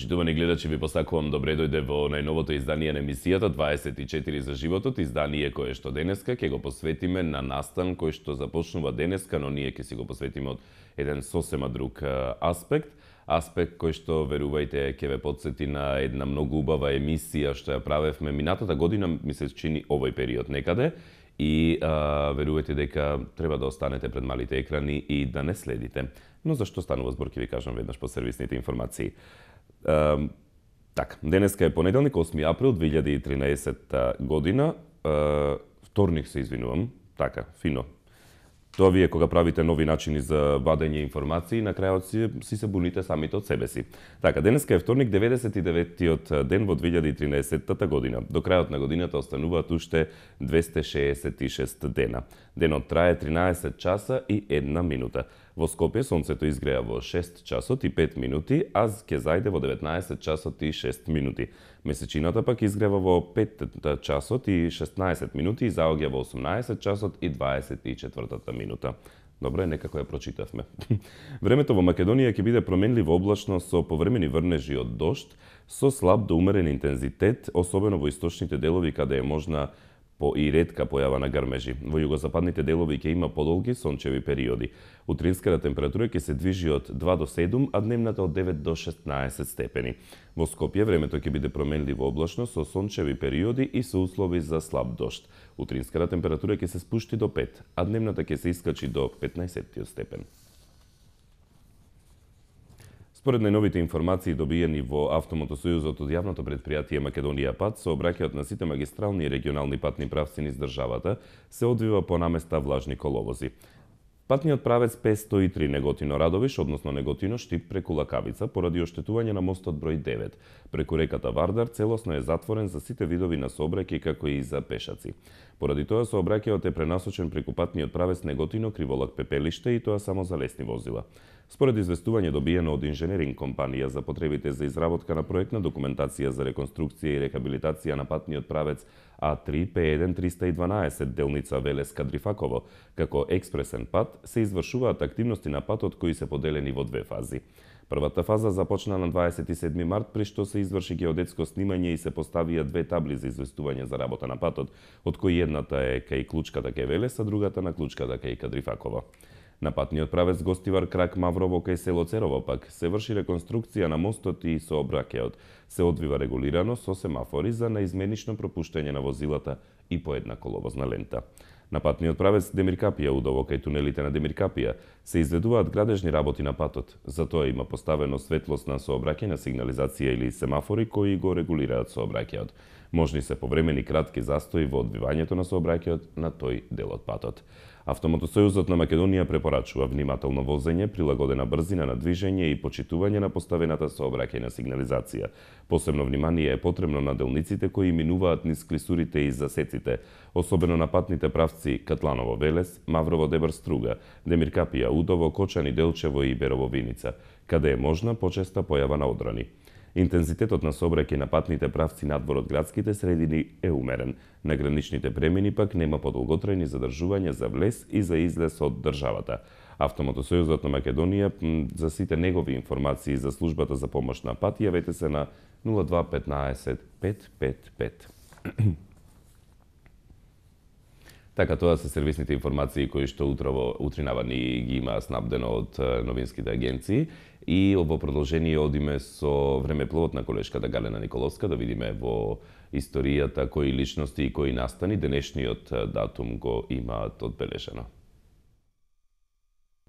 Почитувани гледачи, ви посакувам добре дојде во најновото издание на емисијата 24 за животот, издание кое што денеска ќе го посветиме на настан кој што започнува денеска, но ние ќе си го посветиме од еден сосема друг аспект кој што, верувајте, ќе ве потсети на една многу убава емисија што ја правевме минатата година, ми се чини овој период некаде, и верувајте дека треба да останете пред малите екрани и да не следите. Но зашто станува збор, ќе ви кажам веднаш по сервисните информации. Така, денеска е понеделник, 8 април 2013 година, вторник се извинувам, така, фино. Тоа вие кога правите нови начини за вадење информации, на крајот си се буните самите од себе си. Така, денеска е вторник, 99-тиот ден во 2013 година. До крајот на годината остануваат уште 266 дена. Денот трае 13 часа и 1 минута. Во Скопје сонцето изгреа во 6 часот и 5 минути, а ќе зајде во 19 часот и 6 минути. Месечината пак изгрева во 5 часот и 16 минути и заоѓа во 18 часот и 24 минута. Добро е, некако ја прочитавме. Времето во Македонија ќе биде променливо облачно со повремени врнежи од дожд, со слаб до умерен интензитет, особено во источните делови каде е можна и ретка појава на грмежи. Во југозападните делови ќе има подолги сончеви периоди. Утринската температура ќе се движи од 2 до 7, а дневната од 9 до 16 степени. Во Скопје времето ќе биде променливо облачно со сончеви периоди и со услови за слаб дожд. Утринската температура ќе се спушти до 5, а дневната ќе се искачи до 15 степен. Според најновите информации добиени во Автомотосојузот од јавното предпријатие Македонија Пат, сообраќајот на сите магистрални и регионални патни правци низ државата се одвива по наместа влажни коловози. Патниот правец П103 Неготино Радовиш, односно Неготино Штип преку Лакавица, поради оштетување на мостот број 9, преку реката Вардар, целосно е затворен за сите видови на сообраќај како и за пешаци. Поради тоа сообраќајот е пренасочен преку патниот правец Неготино Криволак Пепелиште и тоа само за лесни возила. Според известување добиено од инженеринг компанија за потребите за изработка на проектна документација за реконструкција и рехабилитација на патниот правец А3 П1 312 делница Велес Кадрифаково, како експресен пат, се извршуваат активности на патот кои се поделени во две фази. Првата фаза започна на 27 март, при што се изврши геодетско снимање и се поставија две табли за известување за работа на патот, од кои едната е кај клучката кај Велес, а другата на клучката кај Кадрифаково. На патниот правец Гостивар Крак Маврово кај село Церово пак се врши реконструкција на мостот и сообраќајот. Се одвива регулирано со семафори за наизменично пропуштање на возилата и по една коловозна лента. На патниот правец Демиркапија Удово кај тунелите на Демиркапија се изведуваат градежни работи на патот. Затоа има поставено светлосна сообраќајна сигнализација или семафори кои го регулираат сообраќајот. Можни се повремени кратки застои во одвивањето на сообраќајот на тој дел од патот. Автомотосојузот на Македонија препорачува внимателно возење, прилагодена брзина на движење и почитување на поставената сообраќајна сигнализација. Посебно внимание е потребно на делниците кои минуваат низ клисурите и засеците, особено на патните правци Катланово Велес, Маврово Дебар Струга, Демиркапија Удово, Кочани Делчево и Берово Виница, каде е можна почеста појава на одрани. Интензитетот на сообраќај на патните правци надвор од градските средини е умерен. На граничните премини пак нема подолготрајни задржувања за влез и за излез од државата. Автомотосојузот на Македонија за сите негови информации за службата за помош на пат јавете се на 0215 555. Така, тоа се сервисните информации кои што утринава ни ги има снабдено од новинските агенции. И во продолжение одиме со времепловот на колешката Галена Николовска да видиме во историјата кои личности и кои настани денешниот датум го имаат одбележено.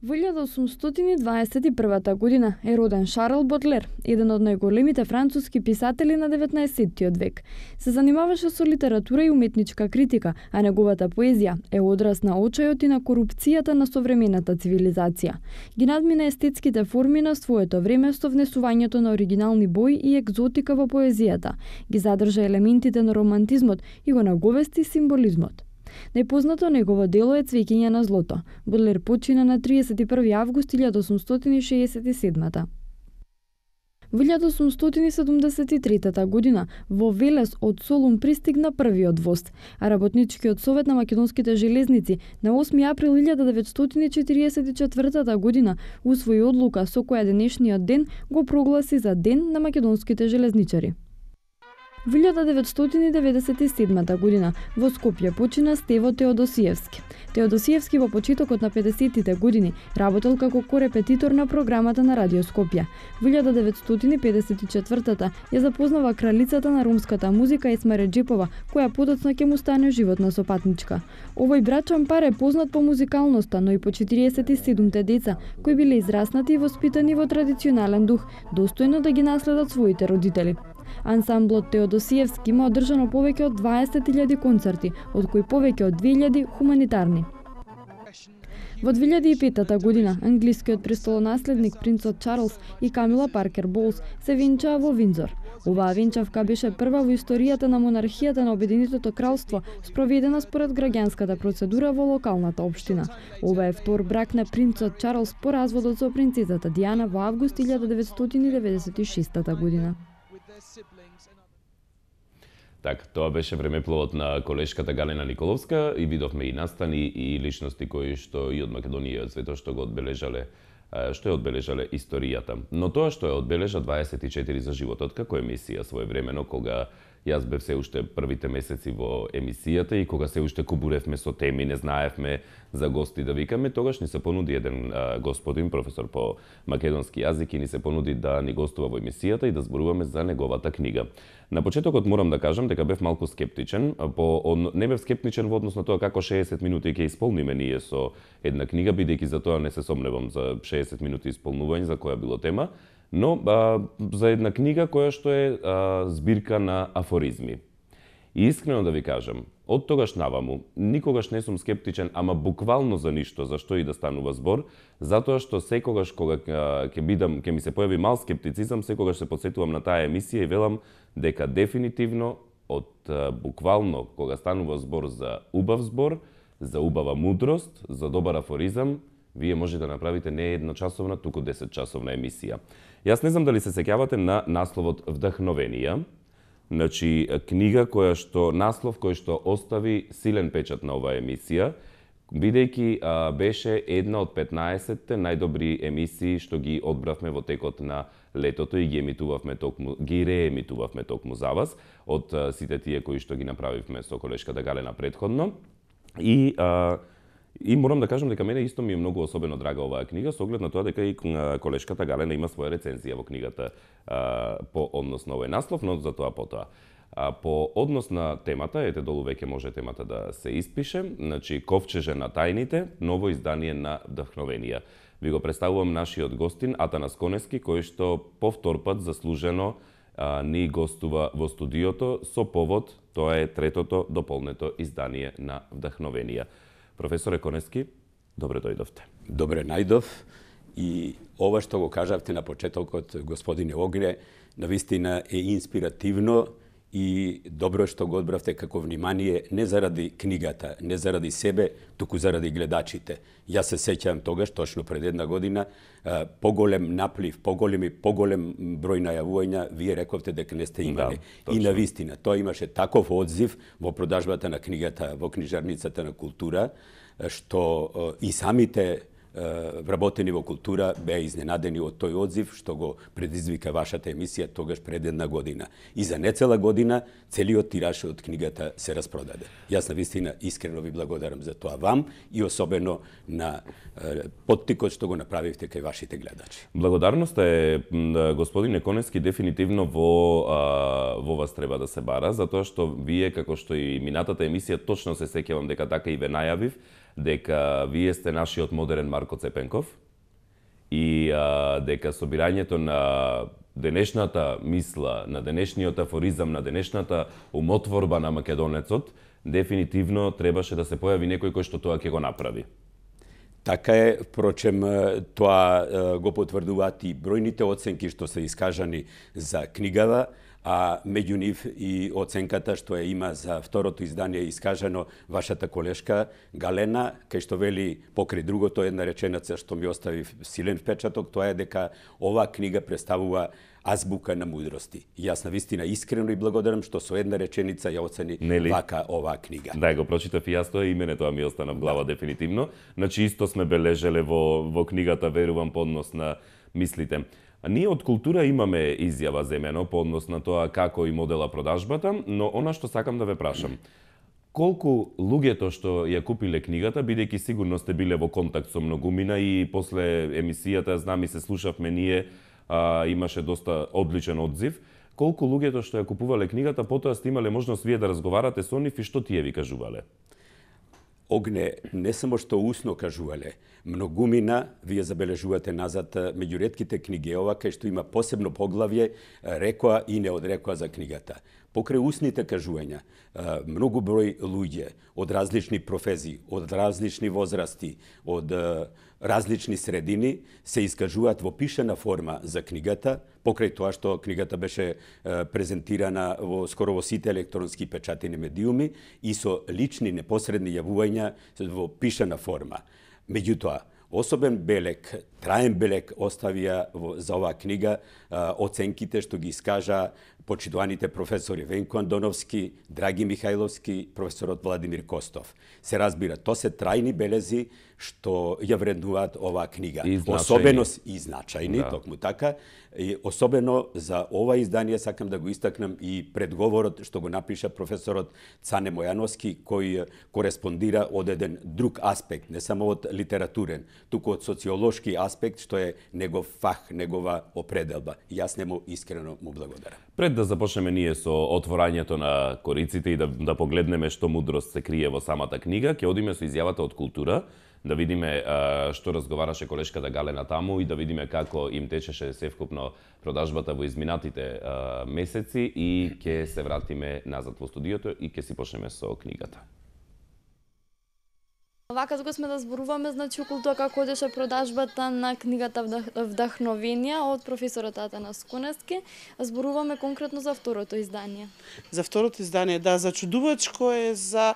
Во 1821 година е роден Шарл Бодлер, еден од најголемите француски писатели на 19-тиот век. Се занимаваше со литература и уметничка критика, а неговата поезија е одраз на очајот и на корупцијата на современата цивилизација. Ги надмина естетските форми на своето време со внесувањето на оригинални бои и екзотика во поезијата. Ги задржа елементите на романтизмот и го наговести символизмот. Најпознато негово дело е Цвеќиња на злото. Бодлер почина на 31 август 1867. Во 1873 година во Велес од Солун пристигна првиот воз, а работничкиот совет на македонските железници на 8 април 1944 година усвои одлука со која денешниот ден го прогласи за Ден на македонските железничари. Во 1997 година во Скопје почина Стево Теодосиевски. Теодосиевски во почетокот на 50-тите години работел како корепетитор на програмата на Радио Скопје. Во 1954 ја запознава кралицата на ромската музика Есма Реджепова, која подоцна ќе му стане животна сопатничка. Овој брат Чампар е познат по музикалноста, но и по 47-те деца кои биле израснати и воспитани во традиционален дух, достојно да ги наследат своите родители. Ансамблот Теодосиевски има одржано повеќе од 20.000 концерти, од кои повеќе од 2.000 хуманитарни. Во 2005 година англискиот престолонаследник принцот Чарлс и Камила Паркер Боулс се венчаа во Виндзор. Оваа венчавка беше прва во историјата на монархијата на Обединетото кралство, спроведена според граѓанската процедура во локалната општина. Ова е втор брак на принцот Чарлс по разводот со принцезата Диана во август 1996 година. Така, тоа беше времепловот на колешката Галена Николовска и видовме и настани и личности кои што и од Македонија и од светот што ја одбележале историјата. Но тоа што ја одбележа 24 за животот како емисија своевремено, кога јас бев се уште првите месеци во емисијата и кога се уште кубуревме со теми, не знаевме за гости да викаме, тогаш ни се понуди еден господин, професор по македонски јазик и ни се понуди да ни гостува во емисијата и да зборуваме за неговата книга. На почетокот морам да кажам дека бев малку скептичен, не бев скептичен во однос на тоа како 60 минути ќе исполниме ние со една книга, бидејќи за тоа не се сомневам за 60 минути исполнување за која било тема, но за една книга која што е збирка на афоризми. И искрено да ви кажам, од тогаш наваму, никогаш не сум скептичен, ама буквално за ништо, за што и да станува збор, затоа што секогаш кога ќе ми се појави мал скептицизам, секогаш се подсетувам на таа емисија и велам дека дефинитивно од буквално кога станува збор за убав збор, за убава мудрост, за добар афоризам, вие може да направите не едночасовна, туку 10-часовна емисија. Јас не знам дали се сеќавате на насловот Вдахновенија, значи книга наслов кој што остави силен печат на оваа емисија, бидејќи беше една од 15 најдобри емисии што ги одбравме во текот на летото и ги реемитувавме токму за вас од сите тие кои што ги направивме со колешката Галена предходно. И морам да кажам дека мене исто ми е многу особено драга оваа книга, со оглед на тоа дека и колешката Галена има своја рецензија во книгата по однос на овој наслов, но за тоа потоа. По однос на темата, ете долу веќе може темата да се испише, значи Ковчеже на тајните, ново издание на Вдахновенија. Ви го представувам нашиот гостин Атанас Конески, кој што повтор пат заслужено ни гостува во студиото со повод, тоа е третото дополнето издание на Вдахновенија. Професоре Конески, добре дојдовте. Добре најдов и ова што го кажавте на почетокот, господине Огре, навистина е инспиративно и добро што го одбравте како внимание не заради книгата, не заради себе, туку заради гледачите. Јас се сеќавам тогаш, точно пред една година, поголем наплив, поголем број најавувања, вие рековте дека не сте имали. Да, и навистина, тоа имаше таков одзив во продажбата на книгата во книжарницата на култура, што и самите вработени во култура беа изненадени од тој одзив што го предизвика вашата емисија тогаш пред една година. И за нецела година целиот тираж од книгата се распродаде. Јас навистина искрено ви благодарам за тоа вам и особено на поттикот што го направивте кај вашите гледачи. Благодарноста е, господине Конески, дефинитивно во вас треба да се бара, затоа што вие, како што и минатата емисија, точно се сеќавам дека така и ве најавив, дека вие сте нашиот модерен Марко Цепенков и дека собирањето на денешната мисла, на денешниот афоризам, на денешната умотворба на македонецот, дефинитивно требаше да се појави некој кој што тоа ќе го направи. Така е, впрочем, тоа го потврдуваат и бројните оценки што се искажани за книгава, а меѓу нив и оценката што ја има за второто издание искажано вашата колешка Галена, кај што вели покрај другото една реченица што ми остави силен впечаток, тоа е дека оваа книга представува азбука на мудрости. Јас на вистина искрено и благодарам што со една реченица ја оцени вака оваа книга. Да, го прочитав и јас тоа имене, тоа ми остана в глава дефинитивно. Значи исто сме бележеле во книгата, верувам, по однос на мислите. А ние од култура имаме изјава земено по однос на тоа како и модела продажбата, но она што сакам да ве прашам, колку луѓето што ја купиле книгата, бидејќи сигурно сте биле во контакт со многумина и после емисијата, знам и се слушавме ние, имаше доста одличен одзив, колку луѓето што ја купувале книгата, потоа сте имале можност вие да разговарате со нив и што тие ви кажувале? Огне, не само што усно кажувале, многумина, вие забележувате назад, меѓу ретките книги ова, кај што има посебно поглавје, рекоа и не одрекоа за книгата. Покрај усните кажувања, многу број луѓе од различни професии, од различни возрасти, од различни средини се искажуваат во пишана форма за книгата, покрај тоа што книгата беше презентирана скоро во сите електронски печатени медиуми и со лични непосредни јавувања во пишана форма. Меѓутоа, особен белег, траен белег оставија за оваа книга оценките што ги искажа почитуваните професори Венко Андоновски, Драги Михајловски, професорот Владимир Костов. Се разбира, то се трајни белези што ја вреднуваат оваа книга. Особено и значајни, токму така. И особено за ова издание сакам да го истакнам и предговорот што го напиша професорот Цане Мојановски, кој кореспондира од еден друг аспект, не само од литературен, туку од социолошки аспект, што е негов фах, негова определба. Јас нему искрено му благодарам. Пред да започнеме ние со отворањето на кориците и да погледнеме што мудрост се крие во самата книга, ќе одиме со изјавата од култура, да видиме што разговараше колешката Галена таму и да видиме како им течеше севкупно продажбата во изминатите месеци и ќе се вратиме назад во студиото и ќе си почнеме со книгата. Вака тука сме да зборуваме, значи, околу тоа како одеше продажбата на книгата Вдахновенија од професорот Атанас Конески. Зборуваме конкретно за второто издание. За второто издание, да, зачудувачко е за...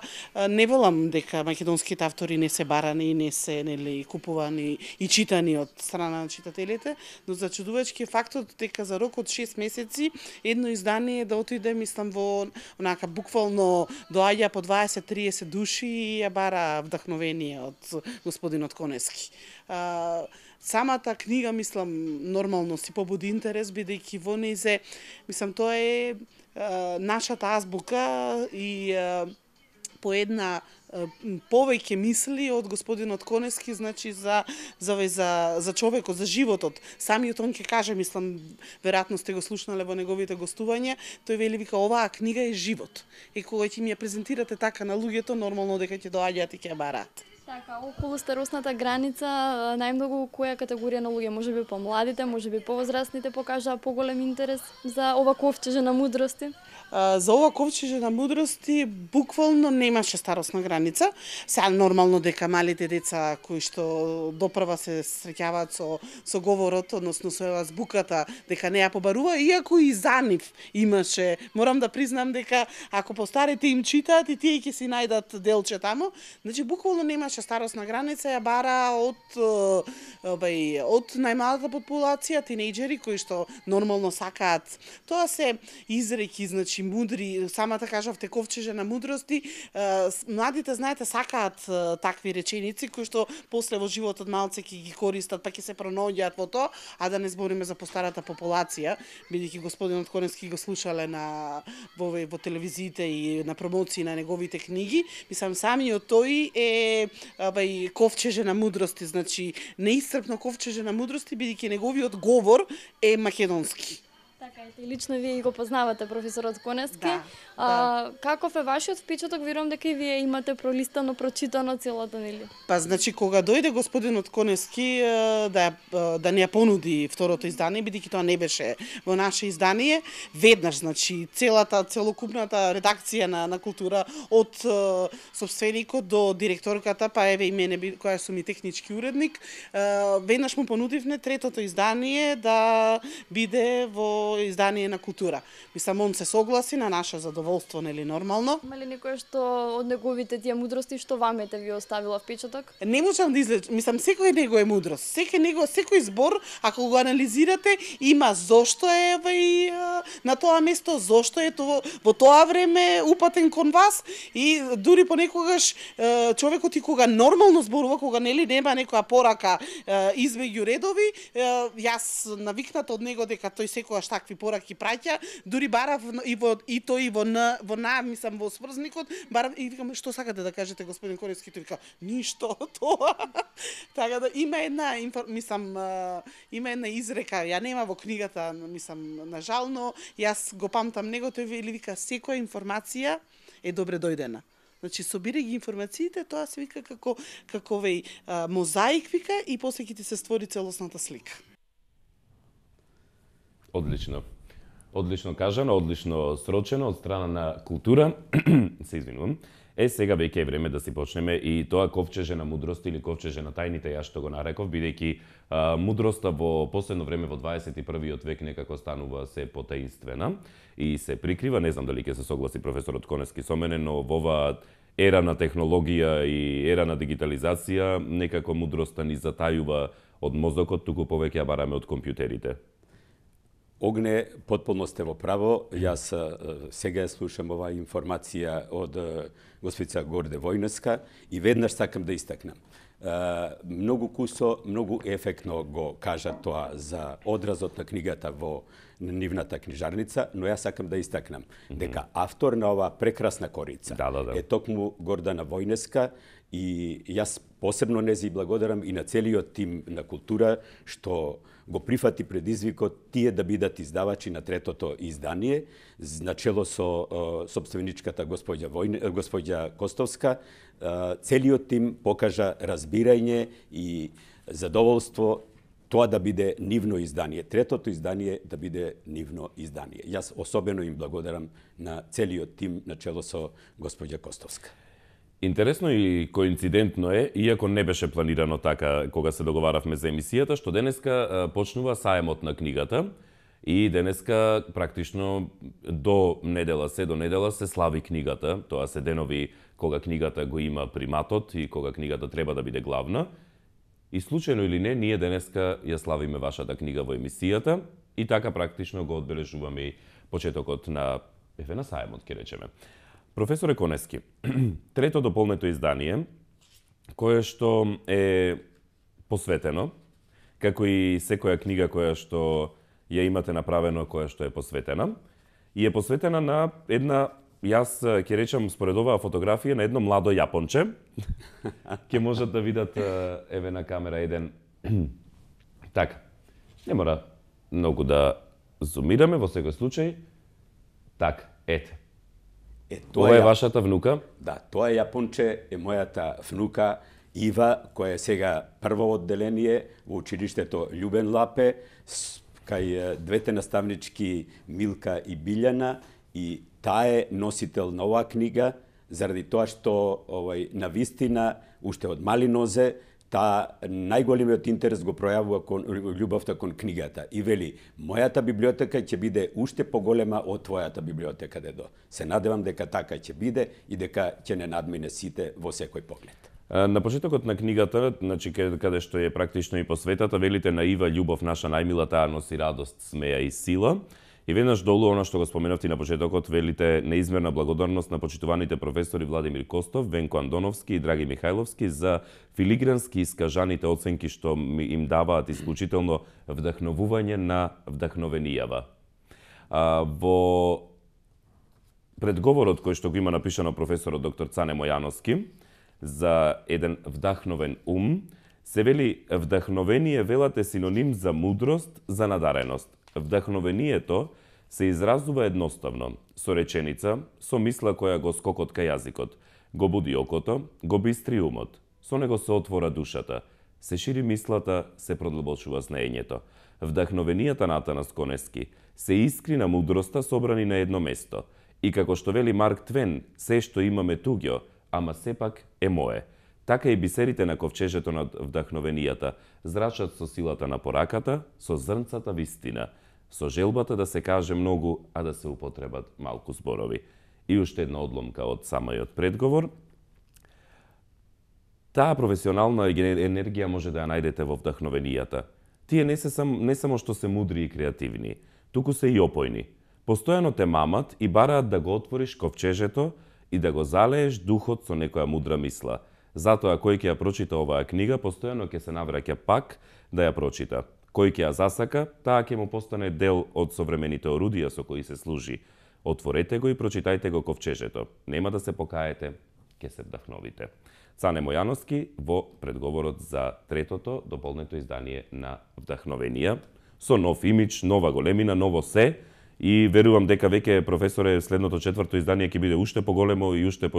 Не велам дека македонските автори не се барани и не се купувани и читани од страна на читателите, но зачудувачки е фактот дека за рок од 6 месеци едно издание да отиде, мислам, во онака буквално доаѓа по 20-30 души и ја бара Вдахновенија од господинот Конески. Самата книга, мислам, нормално си побуди интерес, бидејќи во нејзе, мислам, тоа е нашата азбука и по една повеќе мисли од господинот Конески, значи за човекот, за животот. Самиот он ќе каже, мислам, веројатно сте го слушнале во неговите гостувања, тој вели, вика, оваа книга е живот. И кога ќе ми ја презентирате така на луѓето, нормално дека ќе доаѓаат и ќе ја бараат. Така, околу старосната граница, најмногу која категорија на луѓе, можеби помладите, можеби повозрастните покажаа поголем интерес за ова ковчеже на мудрости? За ова ковчеже на мудрости буквално немаше старосна граница. Сега нормално дека малите деца кои што допрва се среќаваат со говорот, односно со азбуката, дека не ја побарува, иако и за нив имаше. Морам да признам дека ако постарите им читаат и тие ќе си најдат делче таму, значи буквално немаше старосна граница, ја бара од најмалата популација, тинејџери кои што нормално сакаат. Тоа се изреки, значи мудри, самата кажавте ковчеже на мудрости, младите, знаете, сакаат такви реченици кои што после во животот малце ќе ги користат, па ќе се пронаоѓаат во тоа, а да не збориме за постарата популација, бидејќи господинот Конески го слушале во телевизиите и на промоции на неговите книги. Мислам, самиот тој е ковчеже на мудрости, значи неисцрпно ковчеже на мудрости, бидејќи неговиот говор е македонски. Така и лично вие го познавате професорот Конески. Да. Каков е вашиот впечаток? Верувам дека и вие имате пролистано, прочитано целата, нели? Па, значи, кога дојде господинот Конески да не ја понуди второто издание, бидејќи тоа не беше во наше издание, веднаш, значи, целокупната редакција на култура од собственикот до директорката, па еве и мене, која сум и технички уредник, веднаш му понудивме третото издание да биде во издание на култура. Мислам, он се согласи на наше задоволство, нели нормално. Има ли некој што од неговите тие мудрости што вамете ви оставила впечаток? Не можам да мислам, секој него е мудрост. Секој збор, ако го анализирате, има зошто е на тоа место, зошто е во тоа време упатен кон вас и дури понекогаш човекот и кога нормално зборува, кога нели нема некоја порака измеѓу редови, јас навикната од него дека тој секогаш такви пораки праќа, дури барав во мислам во сврзникот, барав и викам што сакате да кажете господин Коневски, тој вика ништо тоа. Така да има една изрека, ја нема во книгата, мислам на жал, но јас го памтам него, тој вика секоја информација е добре дојдена. Значи, собирај ги информациите, тоа се вика како мозаик, вика, и после ќе ти се створи целосната слика. Одлично. Одлично кажано, одлично срочено од страна на култура. Се извинувам. Сега веќе е време да си почнеме и тоа ковчеже на мудрост или ковчеже на тајните, јас што го нареков, бидејќи мудроста во последно време во 21. век некако станува се потаинствена и се прикрива. Не знам дали ќе се согласи професорот Коневски со мене, но во оваа ера на технологија и ера на дигитализација некако мудроста ни затајува од мозокот, туку повеќе ја бараме од компјутерите. Огне, потполно сте во право. Јас сега слушам оваа информација од госпица Горде Војнеска и веднаш сакам да истакнам. Многу кусо, многу ефектно го кажа тоа за одразот на книгата во нивната книжарница, но јас сакам да истакнам дека автор на оваа прекрасна корица е токму Гордана Војнеска и јас посебно нези благодарам и на целиот тим на култура што го прифати предизвикот тие да бидат издавачи на третото издание, начело со сопственичката господја Костовска. Целиот тим покажа разбирање и задоволство тоа да биде нивно издание. Третото издание да биде нивно издание. Јас особено им благодарам на целиот тим начело со господја Костовска. Интересно и коинцидентно е, иако не беше планирано така кога се договаравме за емисијата, што денеска почнува саемот на книгата и денеска практично до недела се слави книгата. Тоа се денови кога книгата го има приматот и кога книгата треба да биде главна. И случајно или не, ние денеска ја славиме вашата книга во емисијата и така практично го одбележуваме и почетокот на саемот, ќе речеме. Професоре Коневски, трето дополнето издание, кое што е посветено, како и секоја книга која што ја имате направено, која што е посветена, и е посветена на една, јас ќе речам според оваа фотографија, на едно младо јапонче. Ќе можат да видат еве на камера еден. Така, не мора многу да зумираме во секој случај. Така, ете. Тоа е вашата внука? Да, тоа јапонче е мојата внука Ива, која е сега прво одделение во училиштето Љубен Лапе, кај двете наставнички Милка и Билјана, и таа е носител на оваа книга, заради тоа што навистина, уште од мали нозе, таа најголемиот интерес го пројавува кон љубовта кон книгата и вели, мојата библиотека ќе биде уште поголема од твојата библиотека, дедо. Се надевам дека така ќе биде и дека ќе не надмине сите во секој поглед. На почетокот на книгата, значи каде што е практично и посветата, велите на Ива љубов наша најмила, таа носи радост, смеја и сила. И веднаш долу, она што го споменавте на почетокот, велите неизмерна благодарност на почитуваните професори Владимир Костов, Венко Андоновски и Драги Михајловски за филигрански искажаните оценки што им даваат исклучително вдахновување на вдахновенијава. Во предговорот кој што го има напишано професорот доктор Цане Мојановски за еден вдахновен ум, се вели вдахновение велате синоним за мудрост, за надареност. Вдахновението се изразува едноставно, со реченица, со мисла која го скокот кај јазикот, го буди окото, го бистри умот, со него се отвора душата, се шири мислата, се продлбочува знаењето. Вдахновенијата на Атанас Коневски се искрина мудроста собрани на едно место. И како што вели Марк Твен, се што имаме туѓо, ама сепак е мое. Така и бисерите на ковчежето на вдахновенијата зрачат со силата на пораката, со зрнцата вистина. со желбата да се каже многу, а да се употребат малку зборови. И уште една одломка од самиот предговор. Таа професионална енергија може да ја најдете во вдахновенијата. Тие не само што се мудри и креативни, туку се и опојни. Постојано те мамат и бараат да го отвориш ковчежето и да го залееш духот со некоја мудра мисла. Затоа кој ќе ја прочита оваа книга, постојано ќе се навраќа пак да ја прочита. Кој ќе ја засака, таа ќе му постане дел од современите орудија со кои се служи. Отворете го и прочитајте го ковчежето. Нема да се покаете, ќе се вдахновите. Цане Мојановски во предговорот за третото дополнето издание на Вдахновенија, со нов имидж, нова големина, ново се, и верувам дека веќе, професоре, следното четврто издание ќе биде уште поголемо и уште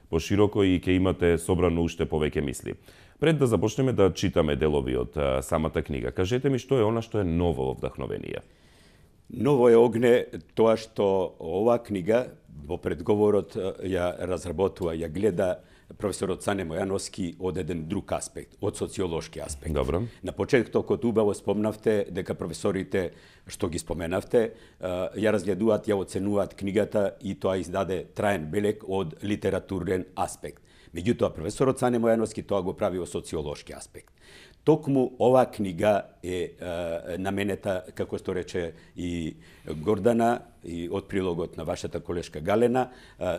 пошироко и ќе имате собрано уште повеќе мисли. Пред да започнеме да читаме делови од самата книга, кажете ми што е она што е ново во Вдахновенија? Ново е, Огне, тоа што оваа книга во предговорот ја разработува, ја гледа професорот Цане Мојановски од еден друг аспект, од социолошки аспект. Добро. На почетокот убаво спомнавте дека професорите што ги споменавте ја разгледуваат, ја оценуваат книгата и тоа издаде траен белег од литературен аспект. Меѓутоа, професорот Цане Мојановски тоа го прави во социолошки аспект. Токму оваа книга е наменета, како што рече и Гордана, и од прилогот на вашата колешка Галена,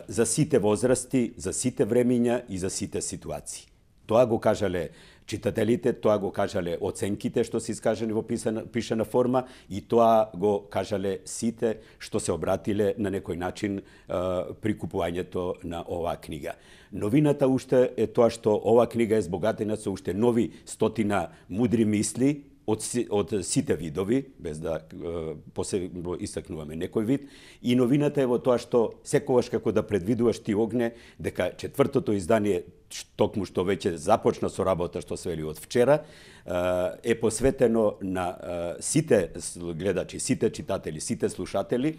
за сите возрасти, за сите времиња и за сите ситуации. Тоа го кажале читателите, тоа го кажале оценките што се искажани во пишана форма и тоа го кажале сите што се обратиле на некој начин при купувањето на оваа книга. Новината уште е тоа што оваа книга е збогатена со уште нови 100 мудри мисли од сите видови, без да посебно истакнуваме некој вид. И новината е во тоа што секогаш како да предвидуваш ти, Огне, дека четвртото издание, токму што веќе започна со работа, што се вели од вчера, е посветено на сите гледачи, сите читатели, сите слушатели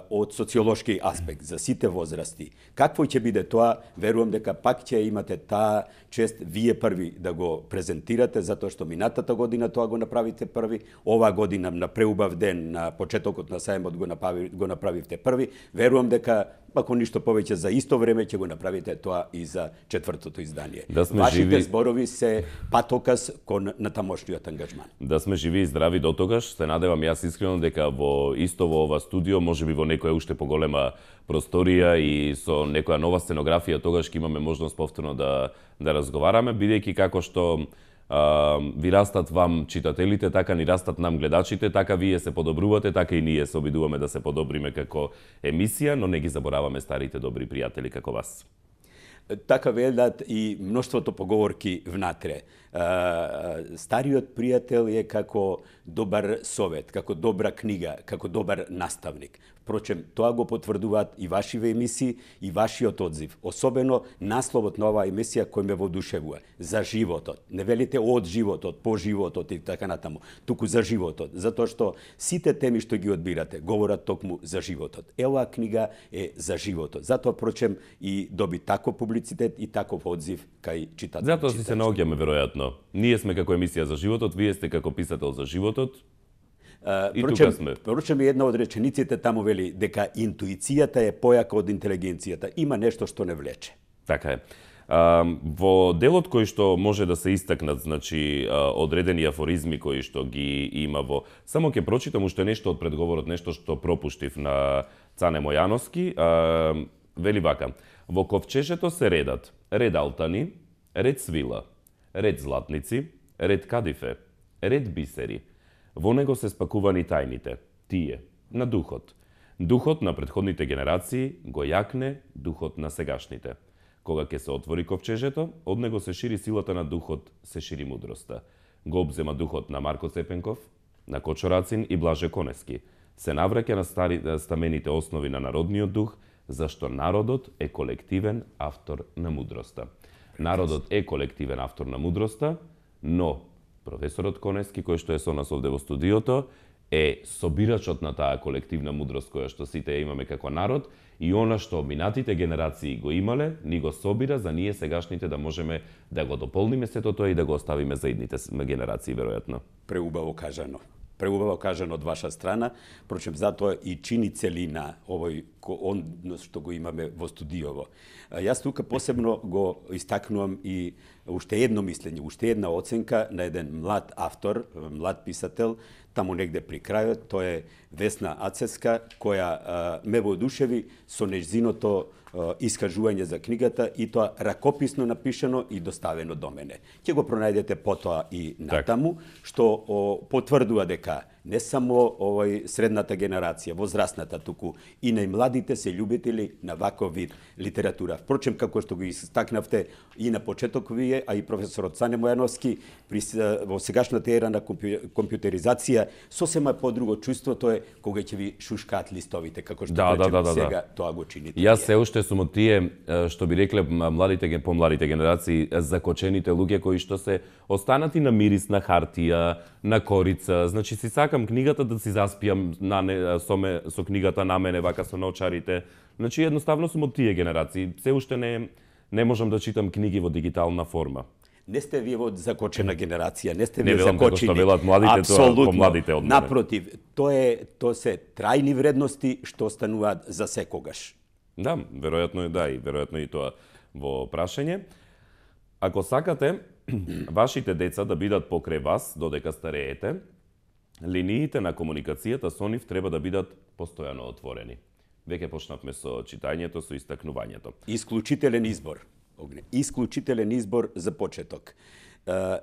од социолошки аспект, за сите возрасти. Какво ќе биде тоа, верувам дека пак ќе имате таа чест вие први да го презентирате, затоа што минатата година тоа го направите први, оваа година на преубав ден, на почетокот на сајмот го направивте први. Верувам дека ако ништо повеќе за исто време ќе го направите тоа и за четвртото издание. Да сме Вашите живи... зборови се патоказ кон натамошниот ангажман. Да сме живи и здрави до тогаш. Се надевам јас искрено дека во ова студио, можеби во некоја уште поголема просторија и со некоја нова сценографија, тогаш ќе имаме можност повторно да разговараме, бидејќи како што ви растат вам читателите, така ни растат нам гледачите, така вие се подобрувате, така и ние се обидуваме да се подобриме како емисија, но не ги забораваме старите добри пријатели како вас. Така велат и мноштвото поговорки внатре. Стариот пријател е како добар совет, како добра книга, како добар наставник. Впрочем, тоа го потврдуваат и вашиве емисии и вашиот одзив. Особено насловот на оваа емисија кој ме воодушевува. За животот. Не велите од животот, по животот и така натаму. Туку за животот. Затоа што сите теми што ги одбирате говорат токму за животот. Оваа книга е за животот. Затоа, впрочем, и доби таков публицитет и таков одзив кај читателите. Затоа си се наоѓаме веројатно. Ние сме како емисија за животот, вие сте како писател за животот. И тука сме. Поручам една од речениците таму вели дека интуицијата е појака од интелигенцијата. Има нешто што не влече. Така е. Во делот кој што може да се истакнат, значи одредени афоризми кои што ги има во... Само ќе прочитам уште нешто од предговорот, нешто што пропуштив на Цане Мојановски. Вели вака: во ковчежето се редат ред алтани, ред свила, ред златници, ред кадифе, ред бисери. Во него се спакувани тајните, тие, на духот. Духот на предходните генерации го јакне духот на сегашните. Кога ќе се отвори ковчежето, од него се шири силата на духот, се шири мудроста. Го обзема духот на Марко Цепенков, на Кочо Рацин и Блаже Конески. Се навраќа на стамените основи на народниот дух, зашто народот е колективен автор на мудроста. Народот е колективен автор на мудроста, но професорот Конески, кој што е со нас овде во студиото, е собирачот на таа колективна мудрост која што сите имаме како народ и она што минатите генерации го имале, ни го собира за ние сегашните да можеме да го дополниме сето тоа и да го оставиме за идните генерации, веројатно. Преубаво кажано. преубаво кажано од ваша страна, впрочем затоа и чини целина овој однос што го имаме во студиово. Јас тука посебно го истакнувам и уште едно мислење, уште една оценка на еден млад автор, млад писател, таму негде при крајот, тоа е Весна Ацеска, која ме воодушеви со нејзиното искажување за книгата и тоа ракописно напишано и доставено до мене. Ќе го пронајдете потоа и натаму, што потврдува дека не само средната генерација, возрастната, туку и најмладите се љубители на ваков вид литература. Впрочем, како што го истакнавте и на почеток вие, а и професорот Цане Мојановски, во сегашната ера на компјутеризација, сосема подруго чувството е кога ќе ви шушкаат листовите, како што сега тоа го чините. Јас се уште сум од тие, што би рекле помладите генерации, закочените луѓе кои што се останати на мирис на хартија, на корица. Значи си сакам книгата да си заспиам со книгата на мене, вака со наочарите. Значи едноставно сум од тие генерации. Се уште не можам да читам книги во дигитална форма. Не сте вие од закочена генерација, не сте вие закочени. Не велам како што велат младите, тоа помладите од мене. Напротив, тоа се трајни вредности што остануваат за секогаш. Да, веројатно и тоа во прашање. Ако сакате вашите деца да бидат покрај вас додека стареете, линиите на комуникацијата со нив треба да бидат постојано отворени. Веќе почнавме со читањето, со истакнувањето. Исклучителен избор. Исклучителен избор за почеток.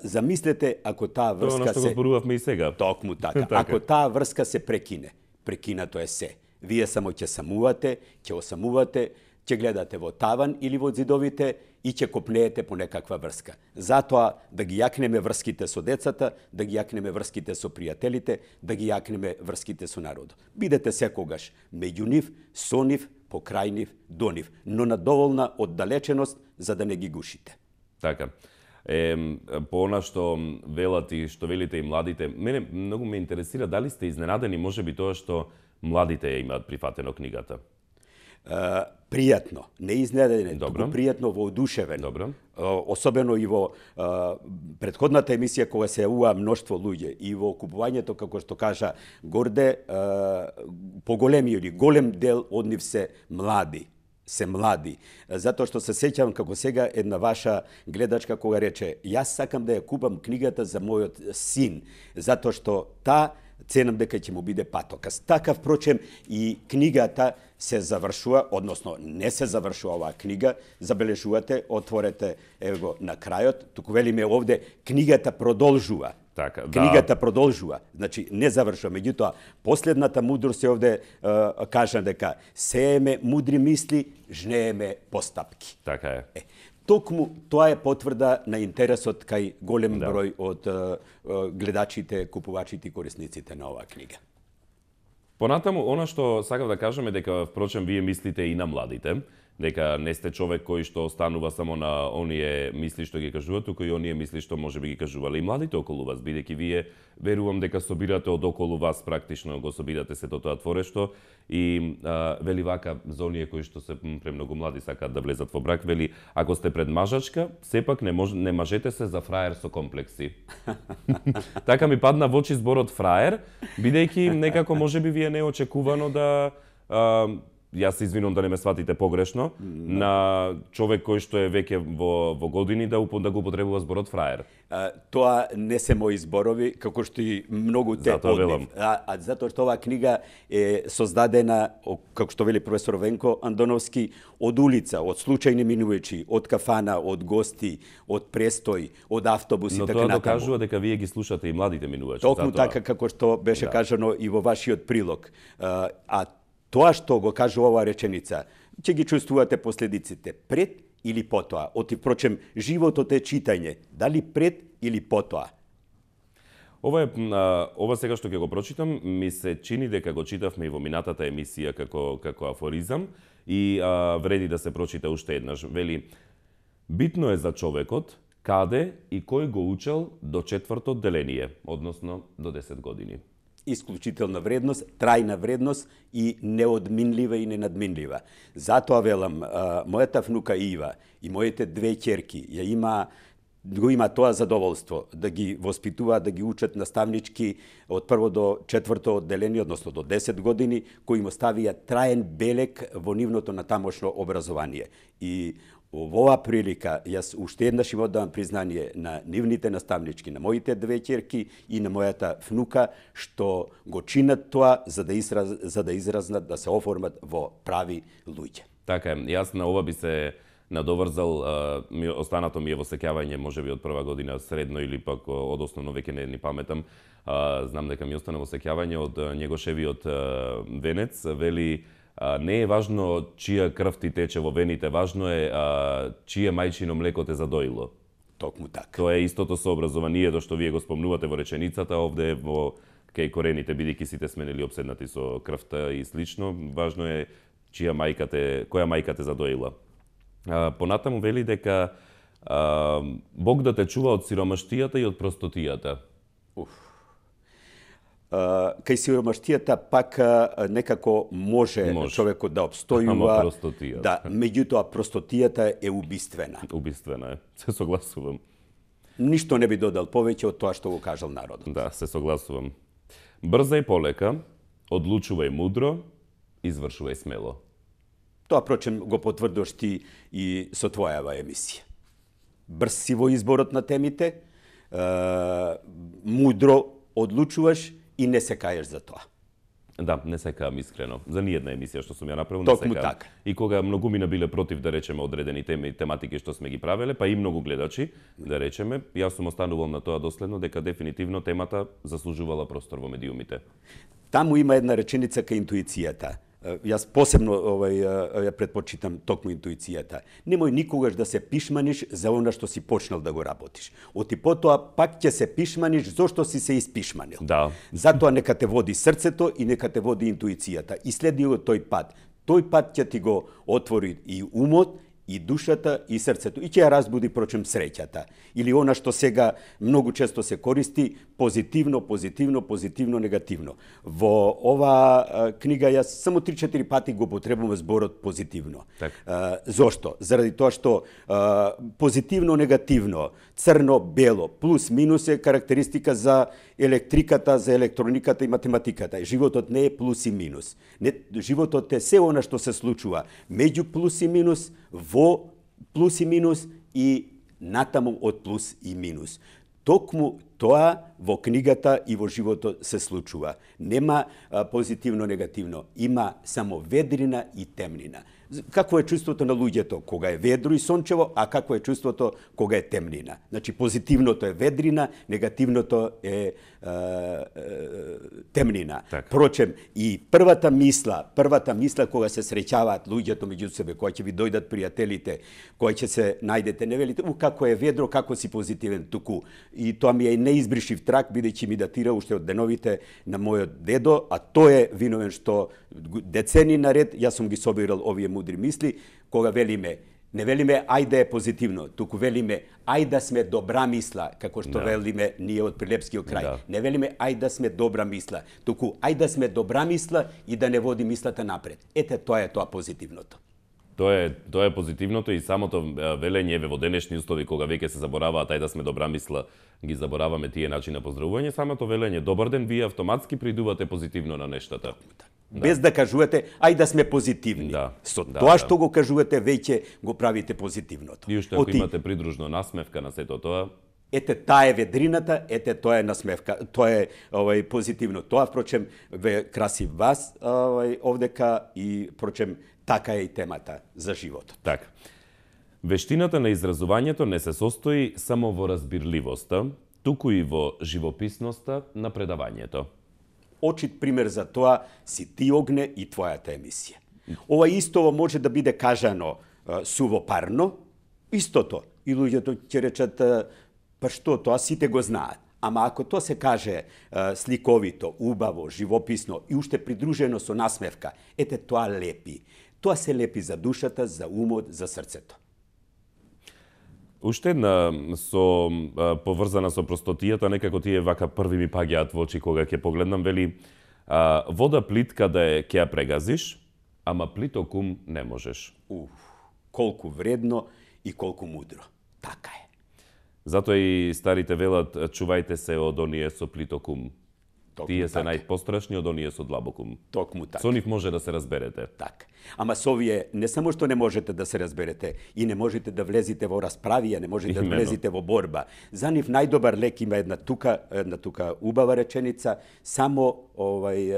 Замислете ако таа врска тоа што го зборувавме и сега. Токму така. Ако таа врска се прекинато е се. Вие само ќе самувате, ќе осамувате, ќе гледате во таван или во зидовите и ќе копнеете по некаква врска. Затоа да ги јакнеме врските со децата, да ги јакнеме врските со пријателите, да ги јакнеме врските со народот. Бидете секогаш меѓу нив, со нив, покрај нив, до нив, но на доволна оддалеченост за да не ги гушите. Така. По она што велат и што велите и младите, мене многу ме интересира дали сте изненадени можеби тоа што младите ја имаат прифатено книгата. Пријатно, не изненаден, туку пријатно воодушевен. Добро. Особено и во претходната емисија кога се јавува мноштво луѓе и во купувањето, како што кажа Горде, голем дел од нив се млади. Затоа што се сеќавам како сега една ваша гледачка кога рече јас сакам да ја купам книгата за мојот син, затоа што ценам дека ќе му биде патокас. Така, впрочем, и книгата се завршува, односно не се завршува оваа книга, забележувате, отворете его на крајот, туку велиме овде, книгата продолжува. Така, книгата продолжува, значи не завршува. Меѓутоа, последната мудрост е овде кажа дека сееме мудри мисли, жнееме постапки. Така е. Токму тоа е потврда на интересот кај голем број од гледачите, купувачите и корисниците на оваа книга. Понатаму, она што сакав да кажам е дека, впрочем, вие мислите и на младите, дека не сте човек кој што останува само на оние мисли што ги кажува, туку и оние мисли што може би ги кажувале и младите околу вас, бидејќи вие верувам дека собирате од околу вас практично го собирате сето тоа творешто и вели вака за оние кои што се премногу млади сакаат да влезат во брак, вели ако сте пред мажачка, сепак не мажете се за фраер со комплекси. Така ми падна во очи зборот фраер, бидејќи некако можеби вие неочекувано да јас се извинувам да не ме сватите погрешно, на човек кој што е веќе во години да го употребува зборот фраер. Тоа не се мои зборови, како што и многу те од нив. Затоа што оваа книга е создадена, како што вели професор Венко Андоновски, од улица, од случајни минувачи, од кафана, од гости, од престој, од автобус и така натаму. Но тоа докажува дека вие ги слушате и младите минувачи. Токму така како што беше кажано и во вашиот прилог. Тоа што го кажува оваа реченица, ќе ги чувствувате последиците пред или потоа. Впрочем, животот е читање. Дали пред или потоа? Ова сега што ќе го прочитам, ми се чини дека го читавме и во минатата емисија како афоризам и вреди да се прочита уште еднаш. Вели, битно е за човекот каде и кој го учел до 4-то деление, односно до 10 години. Исклучителна вредност, трајна вредност и неодминлива и ненадминлива. Затоа велам, мојата внука Ива и моите две ќерки ја има го има тоа задоволство, да ги воспитуваат, да ги учат наставнички од прво до четврто одделение, односно до 10 години, кои му ставија траен белег во нивното натамошно образование. И во оваа прилика, јас уште еднаш им оддавам признание на нивните наставнички, на моите две ќерки и на мојата внука, што го чинат тоа за да изразнат, да се оформат во прави луѓе. Така е, јас на ова би се надоврзал, останато ми е во сеќавање, може би од прва година средно или пак од основно, веќе не ни паметам, знам дека ми остана во сеќавање од Njegошевиот венец, вели не е важно чија крв ти тече во вените, важно е чие мајчино млеко те задоило. Токму така. Тоа е истото со образованието што вие го спомнувате во реченицата, овде во кај корените, бидејќи сите сме нели обседнати со крвта и слично, важно е која мајка те задоила. Понатаму вели дека Бог да те чува од сиромаштијата и од простотијата. Кај сиромаштијата пак некако може човекот да обстојува. Да, меѓутоа простотијата е убиствена. Убиствена е, се согласувам. Ништо не би додал повеќе од тоа што го кажал народот. Да, се согласувам. Брзај полека, одлучувај мудро, извршувај смело. Тоа, прочем, го потврдуваш ти и со твојава емисија. Брз си во изборот на темите, мудро одлучуваш и не се каеш за тоа. Да, не се каам искрено. За ниједна емисија што сум ја направил, не Токму се каам. така. И кога многумина биле против, да речеме, одредени теми и тематики што сме ги правеле, па и многу гледачи, да речеме, јас сум останувал на тоа доследно дека дефинитивно темата заслужувала простор во медиумите. Таму има една реченица кај интуицијата. Јас посебно ја предпочитам токму интуицијата. Немој никогаш да се пишманиш за она што си почнал да го работиш. Оти потоа пак ќе се пишманиш зошто си се испишманил. Да. Затоа нека те води срцето и нека те води интуицијата. И следи го тој пат. Тој пат ќе ти го отвори и умот, и душата, и срцето. И ќе ја разбуди, прочем, среќата. Или она што сега многу често се користи, позитивно, позитивно, позитивно, негативно. Во ова книга јас само 3-4 пати го потребувам зборот позитивно. Зошто? Заради тоа што позитивно, негативно, црно, бело, плюс, минус е карактеристика за електриката, за електрониката и математиката. Животот не е плюс и минус. Животот е се она што се случува меѓу плюс и минус, во плюс и минус и натаму од плюс и минус. Токму тоа во книгата и во животот се случува. Нема позитивно-негативно, има само ведрина и темнина. Какво е чувството на луѓето кога е ведро и сончево, а какво е чувството кога е темнина? Значи, позитивното е ведрина, негативното е темнина. Так. Прочем, и првата мисла кога се среќаваат луѓето меѓу себе, кога ќе ви дојдат пријателите, кога ќе се најдете, не велите, како е ведро, како си позитивен туку. И тоа ми е неизбришив трак, бидејќи ми датира уште од деновите на мојот дедо, а тој е виновен што децени наред јас сум ги собирал овие мудри мисли, кога велиме, не велиме ај да е позитивно, туку велиме ај да сме добра мисла, како што велиме ние од Прилепскиот крај. Да. Не велиме ај да сме добра мисла, туку ај да сме добра мисла и да не води мислата напред. Ете, тоа е тоа позитивното. Тоа е позитивното и самото велење во денешни устови кога веќе се забораваат ај да сме добра мисла, ги забораваме тие начини на поздравување, самото велење добар ден, вие автоматски придувате позитивно на нештата. Без да кажувате ај да сме позитивни. Со тоа што го кажувате веќе го правите позитивното. И уште ако имате придружно насмевка на сето тоа, ете таа е ведрината, ете тоа е насмевка, тоа е позитивно. Тоа впрочем ве краси вас овдека и впрочем така е и темата за животот. Така. Вештината на изразувањето не се состои само во разбирливоста, туку и во живописноста на предавањето. Очит пример за тоа си ти, Огне, и твојата емисија. Ова истово може да биде кажано сувопарно, истото. И луѓето ќе речат, па што, тоа сите го знаат. Ама ако тоа се каже сликовито, убаво, живописно и уште придружено со насмевка, ете тоа лепи. Тоа се лепи за душата, за умот, за срцето. Уште една поврзана со простотијата, некако тие вака први ми паѓаат во очи кога ќе погледнам, вели вода плитка да е ќе ја прегазиш, ама плиток ум не можеш. Колку вредно и колку мудро. Така е. Затоа и старите велат, чувајте се од оние со плиток ум. Тие се најпострашни од оние со длабок ум. Токму така. Со нив може да се разберете. Так. Ама со овие не само што не можете да се разберете, и не можете да влезете во расправија, не можете да влезете во борба. За нив најдобар лек има една тука убава реченица, само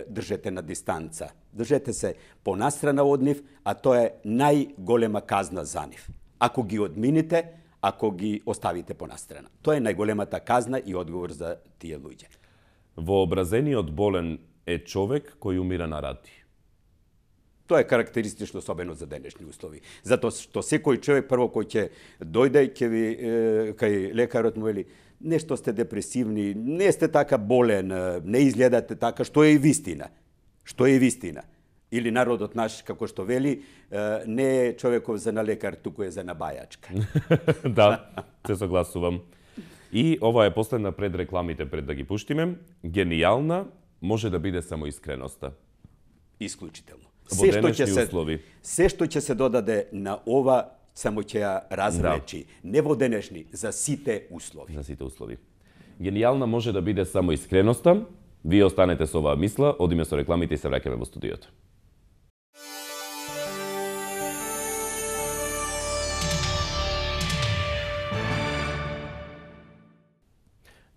држете на дистанца. Држете се понастрана од нив, а тоа е најголема казна за нив. Ако ги одмините, ако ги оставите понастрана. Тоа е најголемата казна и одговор за тие луѓе. Вообразениот болен е човек кој умира на рати. Тоа е карактеристично особено за денешни услови. Затоа што секој човек прво кој ќе дојде ќе ви кај лекарот му вели нешто сте депресивни, не сте така болен, не изгледате така, што е и вистина. Што е и вистина. Или народот наш, како што вели, не е човеков за на лекар, туку е за на бајачка. Да, се согласувам. И ова е последна пред рекламите, пред да ги пуштиме. Генијална може да биде само искреноста. Исклучително. Во денешни услови. Се што ќе се додаде на ова, само ќе ја разречи. Да. Не во денешни, за сите услови. За сите услови. Генијална може да биде само искреноста. Вие останете со оваа мисла, одиме со рекламите и се враќаме во студиото.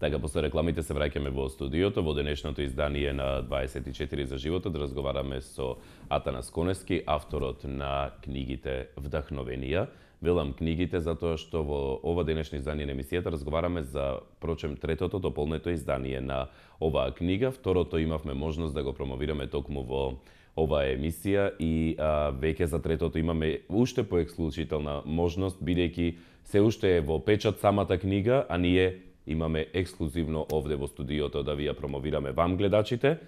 Така, после рекламите се враќаме во студиото, во денешното издание на 24 за животот, разговараме со Атанас Конески, авторот на книгите Вдахновенија. Велам книгите затоа што во ова денешно издание на емисијата разговараме за, прочем, третото дополнето издание на оваа книга. Второто имавме можност да го промовираме токму во оваа емисија и веќе за третото имаме уште поексклучителна можност, бидејќи се уште е во печат самата книга, а ние имаме ексклузивно овде во студиото да ви ја промовираме вам гледачите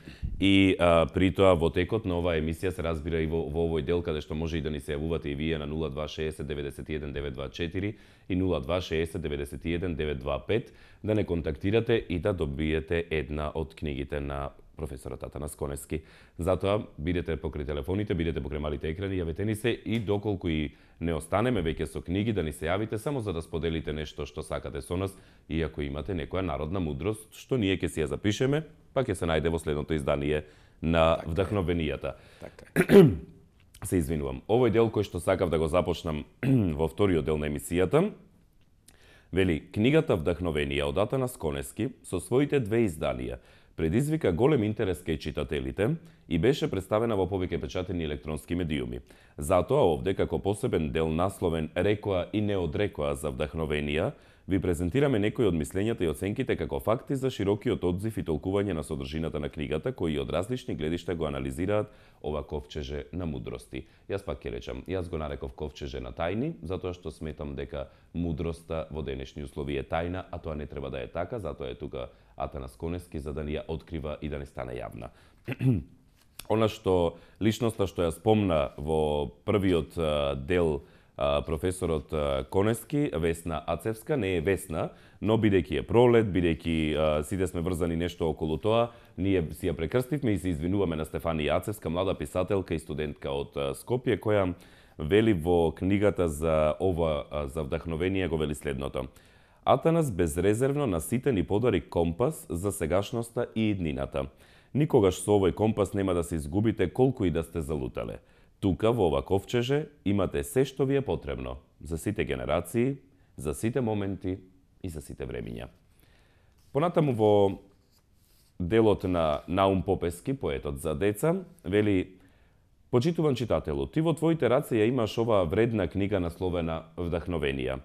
и при тоа во текот на оваа емисија се разбира и во овој дел каде што може и да ни се јавувате и вие на 0260 91 924 и 0260 91 925 да не контактирате и да добиете една од книгите на професорот Атанас Конески. Затоа бидете покрај телефоните, бидете покрај малите екрани, јавете ни се и доколку и не останеме веќе со книги, да ни се јавите само за да споделите нешто што сакате со нас и ако имате некоја народна мудрост, што ние ќе си ја запишеме, па ќе се најде во следното издание на Вдахновенијата. Така. Се извинувам. Овој дел кој што сакав да го започнам во вториот дел на емисијата, вели книгата Вдахновенија од Атанас Конески со своите две изданија предизвика голем интерес кај читателите и беше представена во повеќе печатени електронски медиуми. Затоа овде, како посебен дел насловен Рекоа и не одрекоа за Вдахновенија, ви презентираме некои од мислењата и оценките како факти за широкиот одзив и толкување на содржината на книгата, кои од различни гледишта го анализираат ова ковчеже на мудрости. Јас пак ќе речам, јас го нареков ковчеже на тајни, затоа што сметам дека мудроста во денешни услови е тајна, а тоа не треба да е така, затоа е тука Атанас Конески за да ни ја открива и да не стане јавна. Она што личноста што ја спомна во првиот дел професорот Конески, Весна Ацевска, не е Весна, но бидејќи е пролет, бидејќи сите сме врзани нешто околу тоа, ние си ја прекрстивме и се извинуваме на Стефанија Ацевска, млада писателка и студентка од Скопје, која вели во книгата за Вдахновенија го вели следното. Атанас безрезервно наситен и подари компас за сегашноста и иднината. Никогаш со овој компас нема да се изгубите колку и да сте залутале. Тука, во ова ковчеже, имате се што ви е потребно. За сите генерации, за сите моменти и за сите времиња. Понатаму во делот на Наум Попески, поетот за деца, вели: почитуван читателу, ти во твоите раце ја имаш оваа вредна книга насловена Вдахновенија,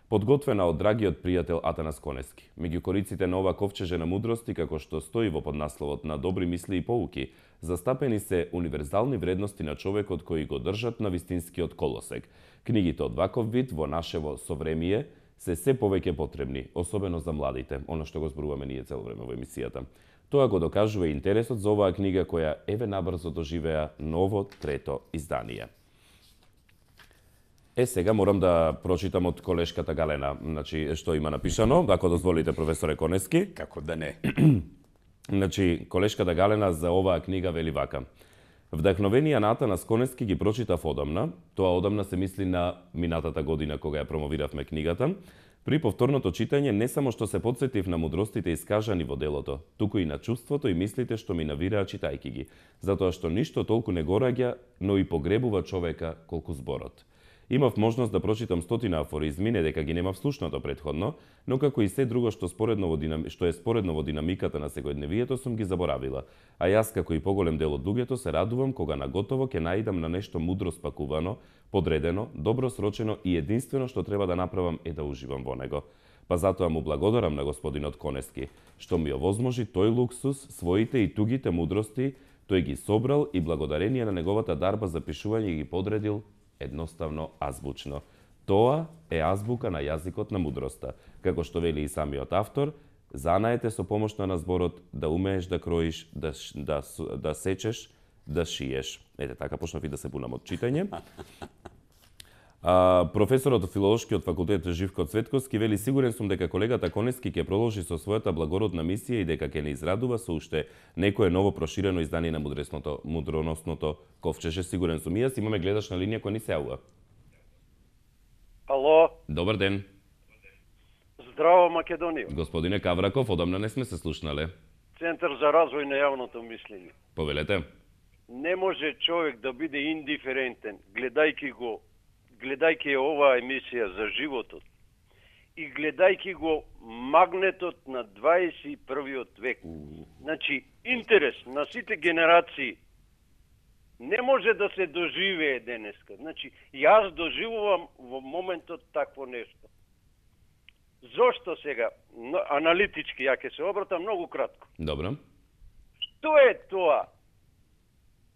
подготвена од драгиот пријател Атанас Конески. Меѓу кориците на ова ковчеже на мудрости, како што стои во поднасловот на добри мисли и поуки, застапени се универзални вредности на човекот кои го држат на вистинскиот колосек. Книгите од ваков вид во нашево совремие се повеќе потребни, особено за младите, оно што го зборуваме ние цело време во емисијата. Тоа го докажува интересот за оваа книга која еве набрзо доживеа ново трето издание. Сега морам да прочитам од колешката Галена, значи што има напишано, ако дозволите, професоре Конески. Како да не. Значи, колешката Галена за оваа книга вели вака. Вдахновенија на Атанас Конески ги прочитав одамна. Тоа одамна се мисли на минатата година кога ја промовиравме книгата. При повторното читање не само што се потсетив на мудростите искажани во делото, туку и на чувството и мислите што ми навираа читајки ги, затоа што ништо толку не го раѓа, но и погребува човека колку зборот. Имав можност да прочитам 100 афоризми, не дека ги немав слушнато претходно, но како и се друго што е споредно во динамиката на секојдневието сум ги заборавила. А јас како и поголем дел од луѓето се радувам кога наготово ќе наидам на нешто мудро спакувано, подредено, добро срочено и единствено што треба да направам е да уживам во него. Па затоа му благодарам на господинот Конески, што ми овозможи тој луксус, своите и тугите мудрости, тој ги собрал и благодарение на неговата дарба за пишување ги подредил едноставно азбучно. Тоа е азбука на јазикот на мудроста. Како што вели и самиот автор, занаете со помошта на зборот да умееш да кроиш, да сечеш, да шиеш. Ете, така почнав и да се бунам од читање. Професорот од Филолошкиот факултет Живко Цветковски вели: сигурен сум дека колегата Конески ќе продолжи со својата благородна мисија и дека ќе не израдува со уште некое ново проширено издание на мудроносното ковчеже. Сигурен сум. И јас имаме гледач на линија кој ни се јавува. Ало. Добар ден. Здраво, Македонија. Господине Кавраков, одамна не сме се слушнале. Центар за развој на јавното мислење. Повелете. Не може човек да биде индиферентен, гледајќи оваа емисија за животот и гледајќи го магнетот на 21. век. Значи, интерес на сите генерации не може да се доживее денеска. Значи, јас доживувам во моментот такво нешто. Зошто сега? Аналитички, ја ќе се обратам многу кратко. Добро. Што е тоа?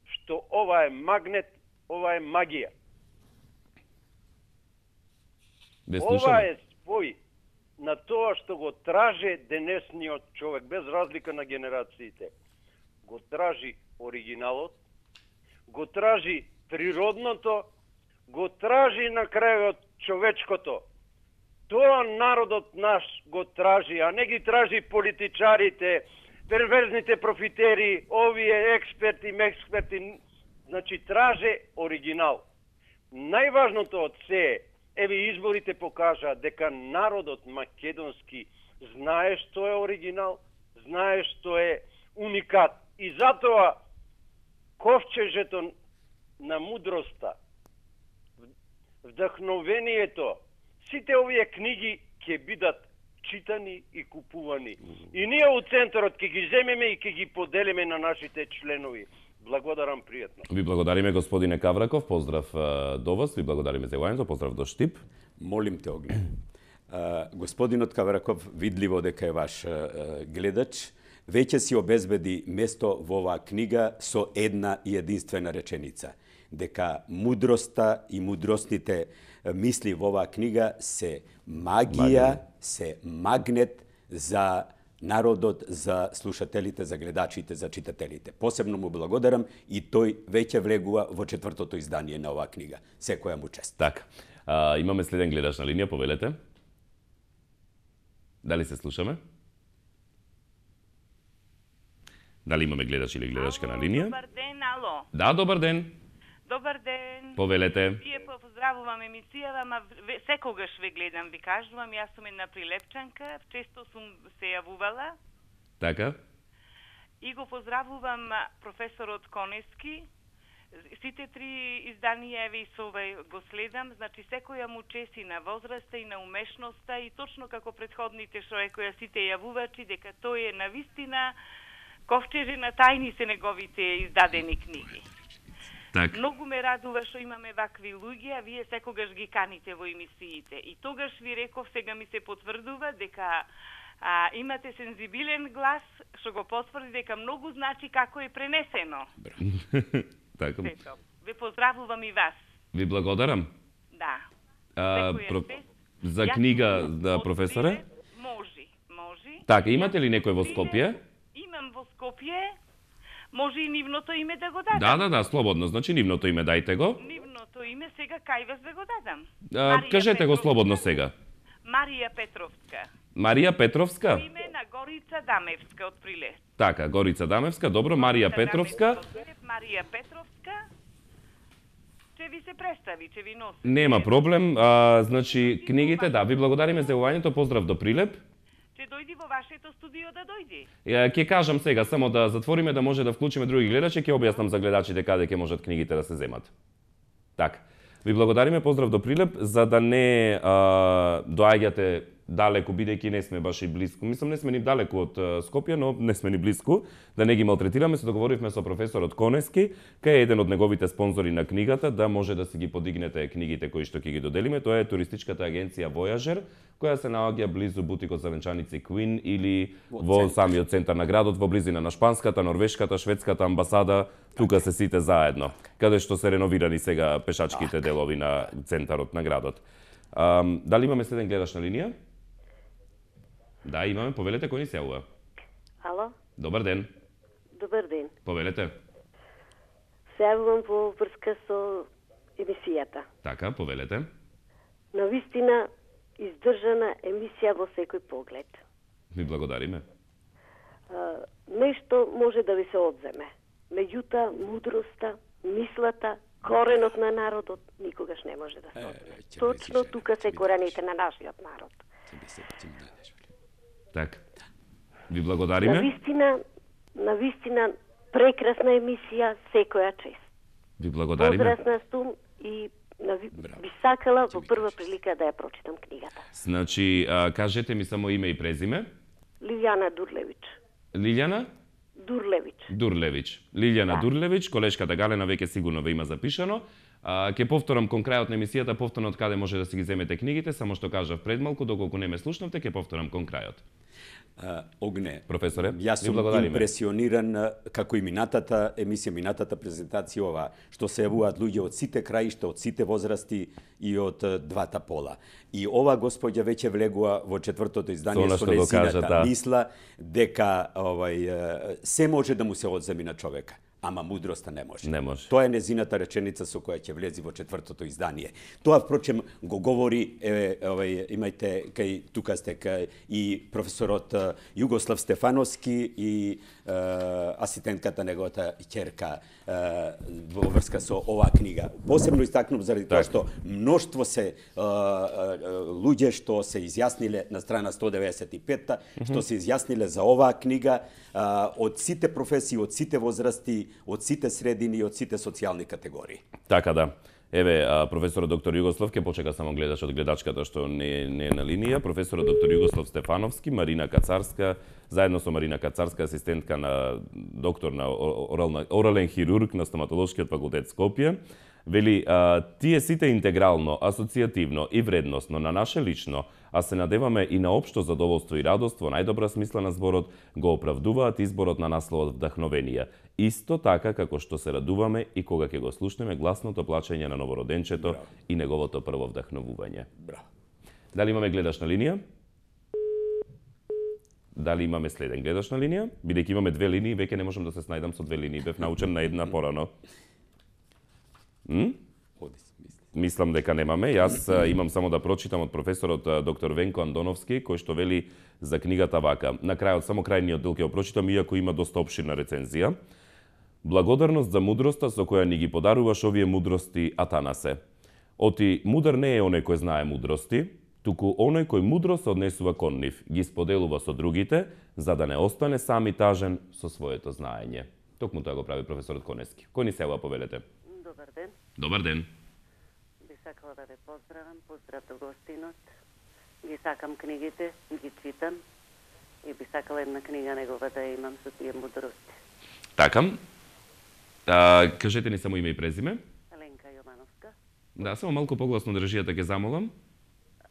Што ова е магнет, ова е магија. Ова е спој на тоа што го траже денесниот човек, без разлика на генерациите. Го тражи оригиналот, го тражи природното, го тражи на крајот човечкото. Тоа народот наш го тражи, а не ги тражи политичарите, перверзните профитери, овие експерти, мексперти. Значи, траже оригинал. Најважното од се е, еве изборите покажаа дека народот македонски знае што е оригинал, знае што е уникат. И затоа ковчежето на мудроста, вдахновението, сите овие книги ќе бидат читани и купувани. И ние од центарот ќе ги земеме и ќе ги поделиме на нашите членови. Благодарам пријатно. Ви благодариме, господине Кавраков. Поздрав до вас. Ви благодариме за јавањето. Поздрав до Штип. Молим те, Огне. Господинот Кавраков, видливо дека е ваш гледач, веќе си обезбеди место во оваа книга со една и единствена реченица. Дека мудроста и мудростните мисли во оваа книга се магија, се магнет за народот, за слушателите, за гледачите, за читателите. Посебно му благодарам и тој веќе влегува во 4-то издание на оваа книга. Секоја му чест. Така. Имаме следен гледач на линија, повелете. Дали се слушаме? Дали имаме гледач или гледачка на линија? Добар ден, ало. Да, добар ден. Добар ден. Повелете. Вие поздравувам емисијава, ма секогаш ве гледам, ви кажувам, јас сум една прилепчанка, често сум се јавувала. Така. И го поздравувам професорот Конески. Сите три изданија еве и со овој го следам, значи секоја му чест и на возраста и на умешноста и точно како претходните што која сите јавувачи дека тој е навистина ковчеже на тајни се неговите издадени книги. Так. Многу ме радува што имаме вакви луѓе, а вие секогаш ги каните во емисиите. И тогаш ви реков, сега ми се потврдува дека имате сензибилен глас, што го потврди дека многу значи како е пренесено. Така. Ве поздравувам и вас. Ви благодарам. Да. За книга, да, професоре? Може. Така, имате ли некој во Скопје? Имам во Скопје. Може и нивното име да го дадам. Да, слободно. Значи нивното име дајте го. Нивното име сега кај вас да го дадам. Кажете го слободно сега. Марија Петровска. Марија Петровска? Име на Горица Дамевска од Прилеп. Така, Горица Дамевска, добро, Марија Петровска. Марија Петровска. Че ви се представи, че ви носи. Нема проблем. Значи, книгите, да, ви благодариме за јавувањето, поздрав до Прилеп. Че дојди во вашето студио да дојди. Ќе кажам сега, само да затвориме, да може да вклучиме други гледачи, ќе објаснам за гледачите каде ќе можат книгите да се земат. Така. Ви благодариме, поздрав до Прилеп, за да не доаѓате далеку, бидејќи не сме баш и близко. Мислам, не сме ни далеку од Скопје, но не сме ни близко. Да не ги малтретираме, се договоривме со професорот Конески, кај е еден од неговите спонзори на книгата, да може да си ги подигнете книгите кои што ќе ги доделиме. Тоа е туристичката агенција Voyager, која се наоѓа близу бутикот за венчаници Queen или во самиот центар на градот, во близина на шпанската, норвешката, шведската амбасада, тука се сите заедно, каде што се реновирани сега пешачките делови на центарот на градот. Дали имаме следен гледач на линија? Да, имаме. Повелете, кој ни се јавува? Ало? Добар ден. Добар ден. Повелете. Се јавувам во врска со емисијата. Така, повелете. Навистина издржана емисија во секој поглед. Ви благодариме. Нешто може да ви се одземе. Меѓутоа, мудроста, мислата, коренот на народот никогаш не може да се одземе. Точно тука се корените на нашиот народ. Така. Ви благодариме. Навистина прекрасна емисија, секоја чест. Ви благодариме. Возрастна сум и би сакала во прва прилика да ја прочитам книгата. Значи, кажете ми само име и презиме. Лилјана Дурлевич. Лилјана? Дурлевич. Лилјана Дурлевич, колешката Галена веќе сигурно ве има запишано. Ќе повторам кон крајот на емисијата, повторно од каде може да си ги земете книгите, само што кажав пред малку, доколку не ме слушнавте, ќе повторам кон крајот. Огне, професоре, јас сум импресиониран како и минатата емисија, минатата презентација ова, што се јавуваат луѓе од сите краишта, од сите возрасти и од двата пола. И ова господја веќе влегува во четвртото издание со незината мисла дека се може да му се одземи на човека, ама мудроста не може. Не може. Тоа е незината реченица со која ќе влези во четвртото издание. Тоа впрочем го говори имајте кај тука сте кај и професорот Југослав Стефановски и асистентката неговата ќерка во врска со оваа книга. Посебно истакнувам заради тоа што мноштво се луѓе што се изјасниле на страна 195-та, што се изјасниле за оваа книга од сите професии, од сите возрасти, од сите средини и од сите социјални категории. Така да. Еве, професорот доктор Југослав, ќе почека само гледач од гледачката што не е на линија. Професорот доктор Југослав Стефановски, Марина Кацарска, заедно со Марина Кацарска, асистентка на доктор на орален хирург на стоматолошкиот факултет Скопје, вели, тие сите интегрално, асоцијативно и вредносно на наше лично, а се надеваме и на општо задоволство и радост во најдобра смисла на зборот, го оправдуваат изборот на насловот вдахновенија. Исто така како што се радуваме и кога ќе го слушнеме гласното плачење на новороденчето и неговото прво вдахновување. Браво. Дали имаме гледач на линија? Дали имаме следен гледач на линија? Бидејќи имаме две линии, веќе не можам да се снајдам со две линии, бев научен на една порано. Мислам дека немаме. Јас имам само да прочитам од професорот доктор Венко Андоновски, кој што вели за книгата вака. На крајот, само крајниот дел ќе го прочитам, иако има доста опширна рецензија. Благодарност за мудроста со која ни ги подаруваш овие мудрости, Атанасе. Оти мудар не е оној кој знае мудрости, туку оној кој мудро се однесува кон нив, ги споделува со другите, за да не остане сам и тажен со своето знаење. Токму тоа го прави професорот Конески. Кој ни се јавува, повелете? Добар ден. Добар ден. Би сакала да ве поздравам, поздрав до гостинот. Ги сакам книгите, ги читам и би сакала една книга негова да имам со тие мудрости. Така. Кажете ни само име и презиме. Аленка Јовановска. Да, само малку погласно држијата ќе замолам.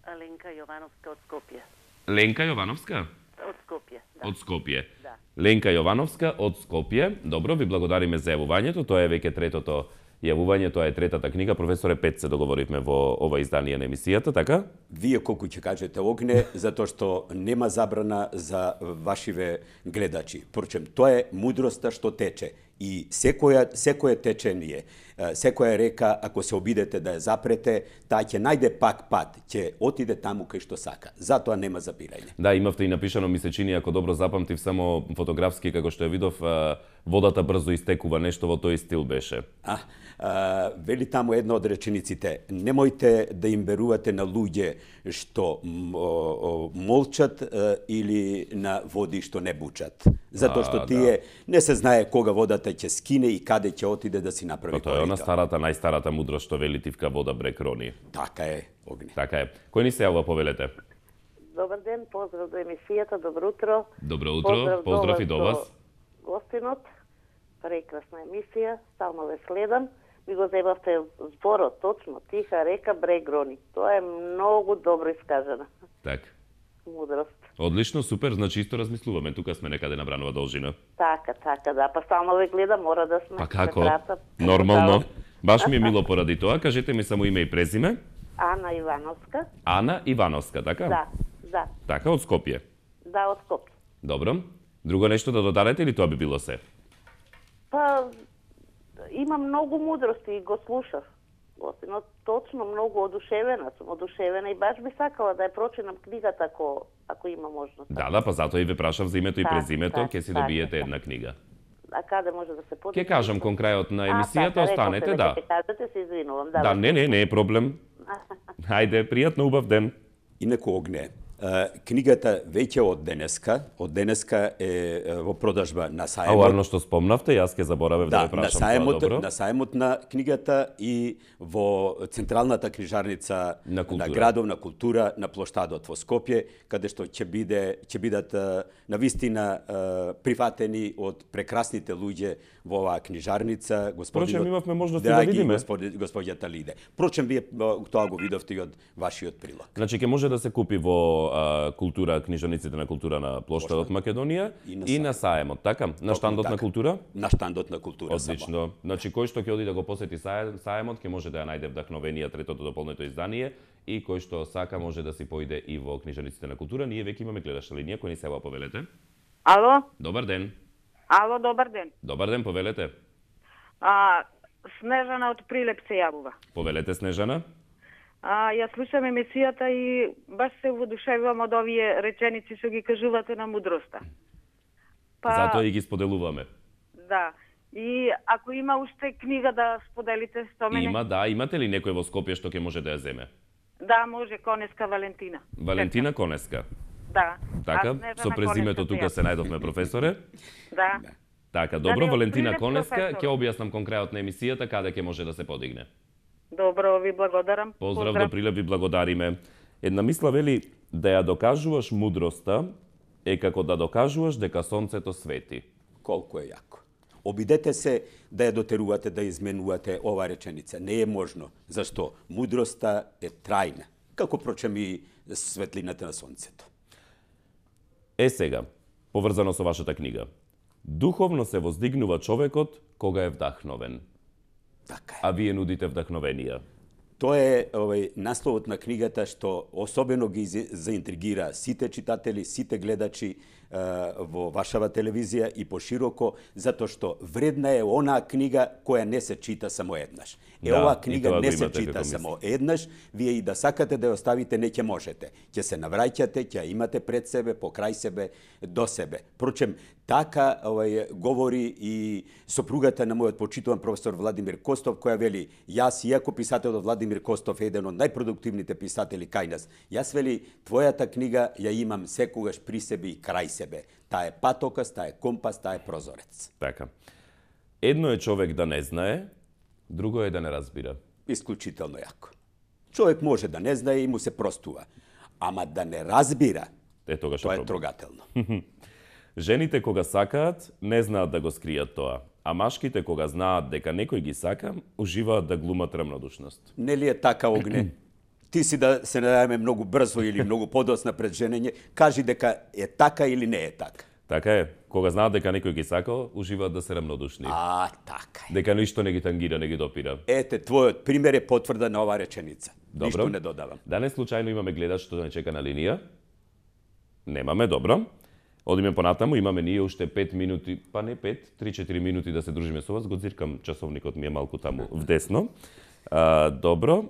Аленка Јовановска од Скопје. Ленка Јовановска? Од Скопје, да. Од Скопје. Да. Ленка Јовановска од Скопје. Добро, ви благодариме за јавувањето. Тоа е веќе третото јавување. Тоа е третата книга. Професоре, 5 се договоривме во ова издание на емисијата, така? Вие колку ќе кажете огне, затоа што нема забрана за вашиве гледачи. Впрочем, тоа е мудроста што тече. И секое течение, секоја река, ако се обидете да ја запрете, таа ќе најде пак пат, ќе отиде таму кај што сака. Затоа нема запирање. Да, имавте и напишано, ми се чини, ако добро запамтив, само фотографски, како што ја видов, водата брзо истекува, нешто во тој стил беше. Вели таму една од речениците: немојте да им верувате на луѓе што молчат или на води што не бучат. Затоа што тие не се знае кога водата ќе скине и каде ќе отиде да си направи корита. Тоа е она старата, најстарата мудрост што вели тивка вода брег рони. Така е, Огне. Така е. Кој ни се јавува, повелете? Добар ден, поздрав до емисијата, добро утро. Добро утро, поздрав и до вас. Гостинот, прекрасна емисија, стално ве следам. Ви го земавте зборот, точно, тиха река брег рони. Тоа е многу добро искажана. Така. Мудрост. Одлично, супер, значи исто размислуваме, тука сме некаде на Бранова должина. Така, да, па стално ве гледам, мора да сме. Па како? Нормално. Баш ми е мило поради тоа, кажете ми само име и презиме. Ана Ивановска. Ана Ивановска, така? Да. Така, од Скопје? Да, од Скопје. Добро. Друго нешто да додадете или тоа би било се? Па, има многу мудрости и го слушав. Но точно многу одушевена и баш би сакала да ја прочитам книгата ако има можност. Да, па затоа и ве прашав за името и презимето, ќе си добиете една книга. А каде може да се подише? Ќе кажам кон крајот на емисијата, останете, да. Ќе кажете, се извинувам. Да, не е проблем. Хајде, пријатно, убав ден. Инаку, Огне, книгата веќе од денеска е во продажба на сајмот. Варно што спомнавте, јас ќе заборавев да ве прашам тоа, добро. На сајмот на книгата и во Централната книжарница на градовна култура на плоштадот во Скопје, каде што ќе бидат навистина прифатени од прекрасните луѓе во оваа книжарница, Впрочем, имавме можност да видиме. Господјата Лиде. Впрочем, вие тоа го видовте и од вашиот прилог. Значи, ќе може да се купи во книжарниците на култура на плоштадот Македонија и на саемот, така? На штандот на култура? На штандот на култура. Одлично. Значи, кој што ќе оди да го посети саемот, ќе може да ја најде вдахновение третото дополнето издание и кој што сака може да си поиде и во книжарниците на култура. Ние веќе имаме гледачка линија, кој ни се јавува, повелете. Ало? Добар ден. Ало, добар ден. Добар ден, повелете. Снежана од Прилеп се јавува. Повелете, Снежана. Ја слушам емисијата и баш се воодушевувам од овие реченици што ги кажувате на мудроста. Затоа и ги споделуваме. Да. И ако има уште книга да споделите со мене? Има, да. Имате ли некој во Скопје што ќе може да ја земе? Да, може, Конеска Валентина. Валентина Конеска. Да. Така, со презимето тука се најдовме, професоре. Да. Така, добро, Валентина Конеска, ќе објаснам кон крајот на емисијата каде ќе може да се подигне. Добро, ви благодарам. Поздрав до Прилеп, ви благодариме. Една мисла вели, да ја докажуваш мудроста е како да докажуваш дека сонцето свети. Колку е јако. Обидете се да ја дотерувате, да изменувате ова реченица. Не е можно. Зашто? Мудроста е трајна. Како прочем и светлината на сонцето. Сега, поврзано со вашата книга. Духовно се воздигнува човекот кога е вдахновен. Така е. А вие нудите вдахновенија. Тоа е насловот на книгата што особено ги заинтригира сите читатели, сите гледачи во вашава телевизија и пошироко, затоа што вредна е онаа книга која не се чита само еднаш. Оваа книга не се чита само еднаш, вие и да сакате да ја оставите не ќе можете. Ќе се навраќате, ќе ја имате пред себе, покрај себе, до себе. Впрочем, така говори и сопругата на мојот почитуван професор Владимир Костов, која вели: јас, иако писателот Владимир Костов е еден од најпродуктивните писатели кај нас, јас вели, твојата книга ја имам секогаш при себе и крај себе. Таа е патокас, таа е компас, таа е прозорец. Така. Едно е човек да не знае, друго е да не разбира. Исклучително јако. Човек може да не знае и му се простува, ама да не разбира, тоа е трогателно. Жените кога сакаат, не знаат да го скријат тоа, а машките кога знаат дека некој ги сака, уживаат да глумат рамнодушност. Нели е така, Огне? Ти си да се најаме многу брзо или многу подоцна пред женење, кажи дека е така или не е така. Така е. Кога знаат дека некој ги сака, уживаат да се рамнодушни. Така е. Дека ништо не ги тангира, не ги допира. Ете, твојот пример е потврда на оваа реченица. Добро. Ништо не додавам. Данес случајно имаме гледач што не чека на линија. Немаме, добро. Одиме понатаму, имаме ние уште 5 минути, па не 5, 3-4 минути да се дружиме со вас. Го зиркам, часовникот ми е малку таму вдесно. Добро.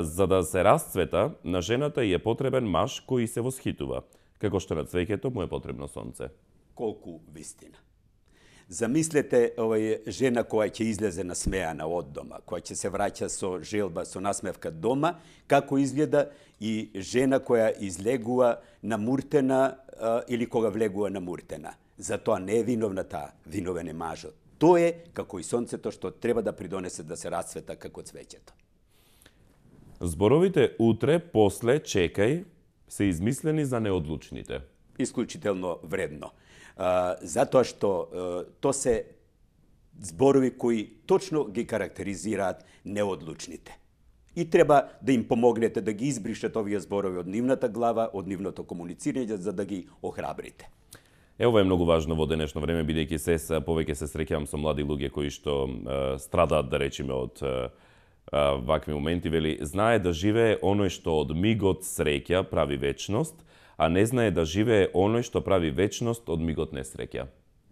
За да се расцвета, на жената е потребен маж кој се восхитува. Како што на цвеќето му е потребно сонце. Колку вистина. Замислете жена која ќе излезе насмеана од дома, која ќе се враќа со желба, со насмевка дома, како изгледа и жена која излегува намуртена или кога влегува намуртена. Затоа не е виновна таа, виновен е мажот. Тоа е како и сонцето што треба да придонесе да се расцвета како цвеќето. Зборовите утре, после, чекај се измислени за неодлучните. Исклучително вредно. Затоа што то се зборови кои точно ги карактеризираат неодлучните. И треба да им помогнете да ги избришат овие зборови од нивната глава, од нивното комуницирање, за да ги охрабрите. Ова е многу важно во денешно време, бидејќи повеќе се среќавам со млади луѓе кои што страдаат, да речеме, од вакви моменти. Вели, знае да живее оној што од мигот среќа прави вечност, а не знае да живее оној што прави вечност од мигот несреќа.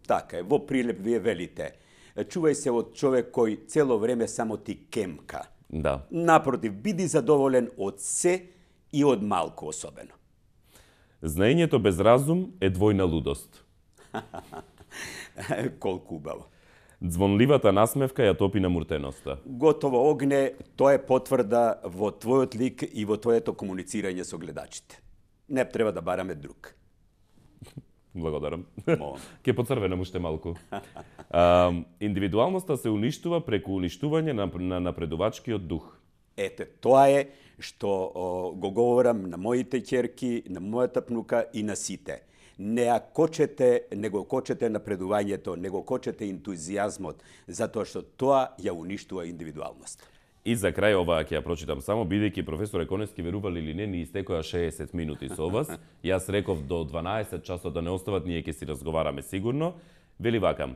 Така е, во прилеп вие велите. Чувај се од човек кој цело време само ти кемка. Да. Напротив, биди задоволен од се и од малку особено. Знаењето без разум е двојна лудост. Колку убаво. Звонливата насмевка ја топи намуртеноста. Готово, Огне, тоа е потврда во твојот лик и во твоето комуницирање со гледачите. Не треба да бараме друг. Благодарам. Ке поцрвенам уште малку. Индивидуалноста се уништува преку уништување на напредувачкиот дух. Ете, тоа е што го говорам на моите ќерки, на мојата пнука и на сите. Не го кочете напредувањето, не го кочете ентузијазмот, затоа што тоа ја уништува индивидуалност. И за крај оваа ќе ја прочитам само, бидејќи професор Конески, верували или не, ни истекоа 60 минути со вас. Јас реков до 12 часот да не остават, ние ќе си разговараме сигурно. Вели вака,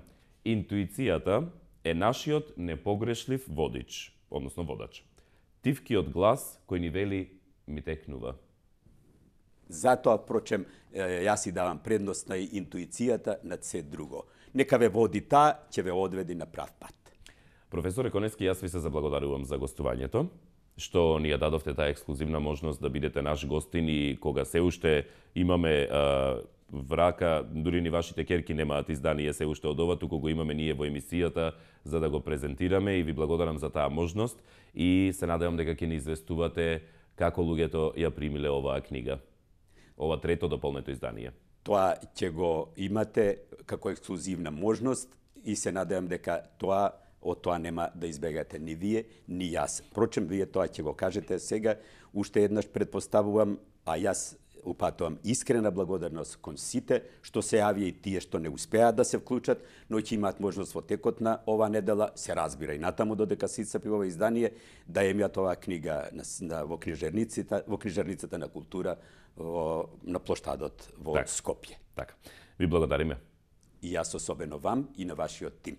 интуицијата е нашиот непогрешлив водич, односно водач. Тивкиот глас кој ни вели ми текнува. Затоа, впрочем, јас си давам предност на интуицијата над се друго. Нека ве води таа, ќе ве одведи на прав пат. Професоре Конески, јас ви се заблагодарувам за гостувањето, што ни ја дадовте таа ексклузивна можност да бидете наш гостин и кога се уште имаме врака, дури ни вашите ќерки немаат издание се уште од ова, туку го имаме ние во емисијата за да го презентираме и ви благодарам за таа можност и се надевам дека ќе ни известувате како луѓето ја примиле оваа книга. Ова трето дополнето издание. Тоа ќе го имате како ексклузивна можност и се надевам дека од тоа нема да избегате ни вие, ни јас. Впрочем, вие тоа ќе го кажете сега. Уште еднаш предпоставувам, а јас упатувам искрена благодарност кон сите што се јавија и тие што не успеаат да се вклучат, но ќе имаат можност во текот на оваа недела, се разбира и натаму додека се исцрпи ова издание, да емиат оваа книга во книжарницата на култура на плоштадот во Скопје. Така. Ви благодариме. И јас особено вам и на вашиот тим.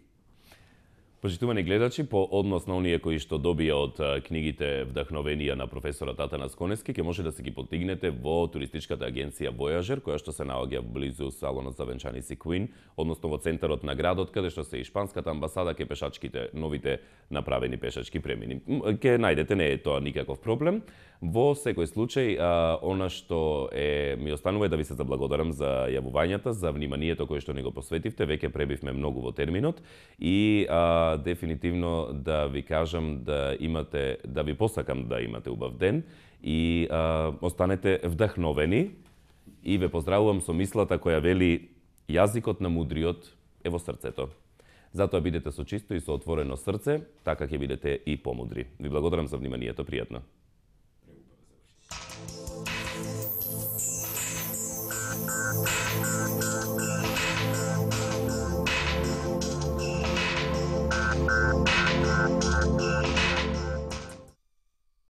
Почитувани гледачи, по однос на оние кои што добија од книгите вдахновенија на професорот Атанас Конески, ќе може да се ги потигнете во туристичката агенција Voyager, која што се наоѓа близу салонот за венчаници Queen, односно во центарот на градот, каде што се и шпанската амбасада ке пешачките, новите направени пешачки премини. Ке најдете, не е тоа никаков проблем. Во секој случај, она што ми останува е да ви се заблагодарам за јавувањата, за вниманието кое што ни го посветивте, веќе пребивме многу во терминот и дефинитивно да ви кажам да ви посакам да имате убав ден и останете вдахновени и ве поздравувам со мислата која вели јазикот на мудриот е во срцето. Затоа бидете со чисто и со отворено срце, така ќе бидете и помудри. Ви благодарам за вниманието, пријатно.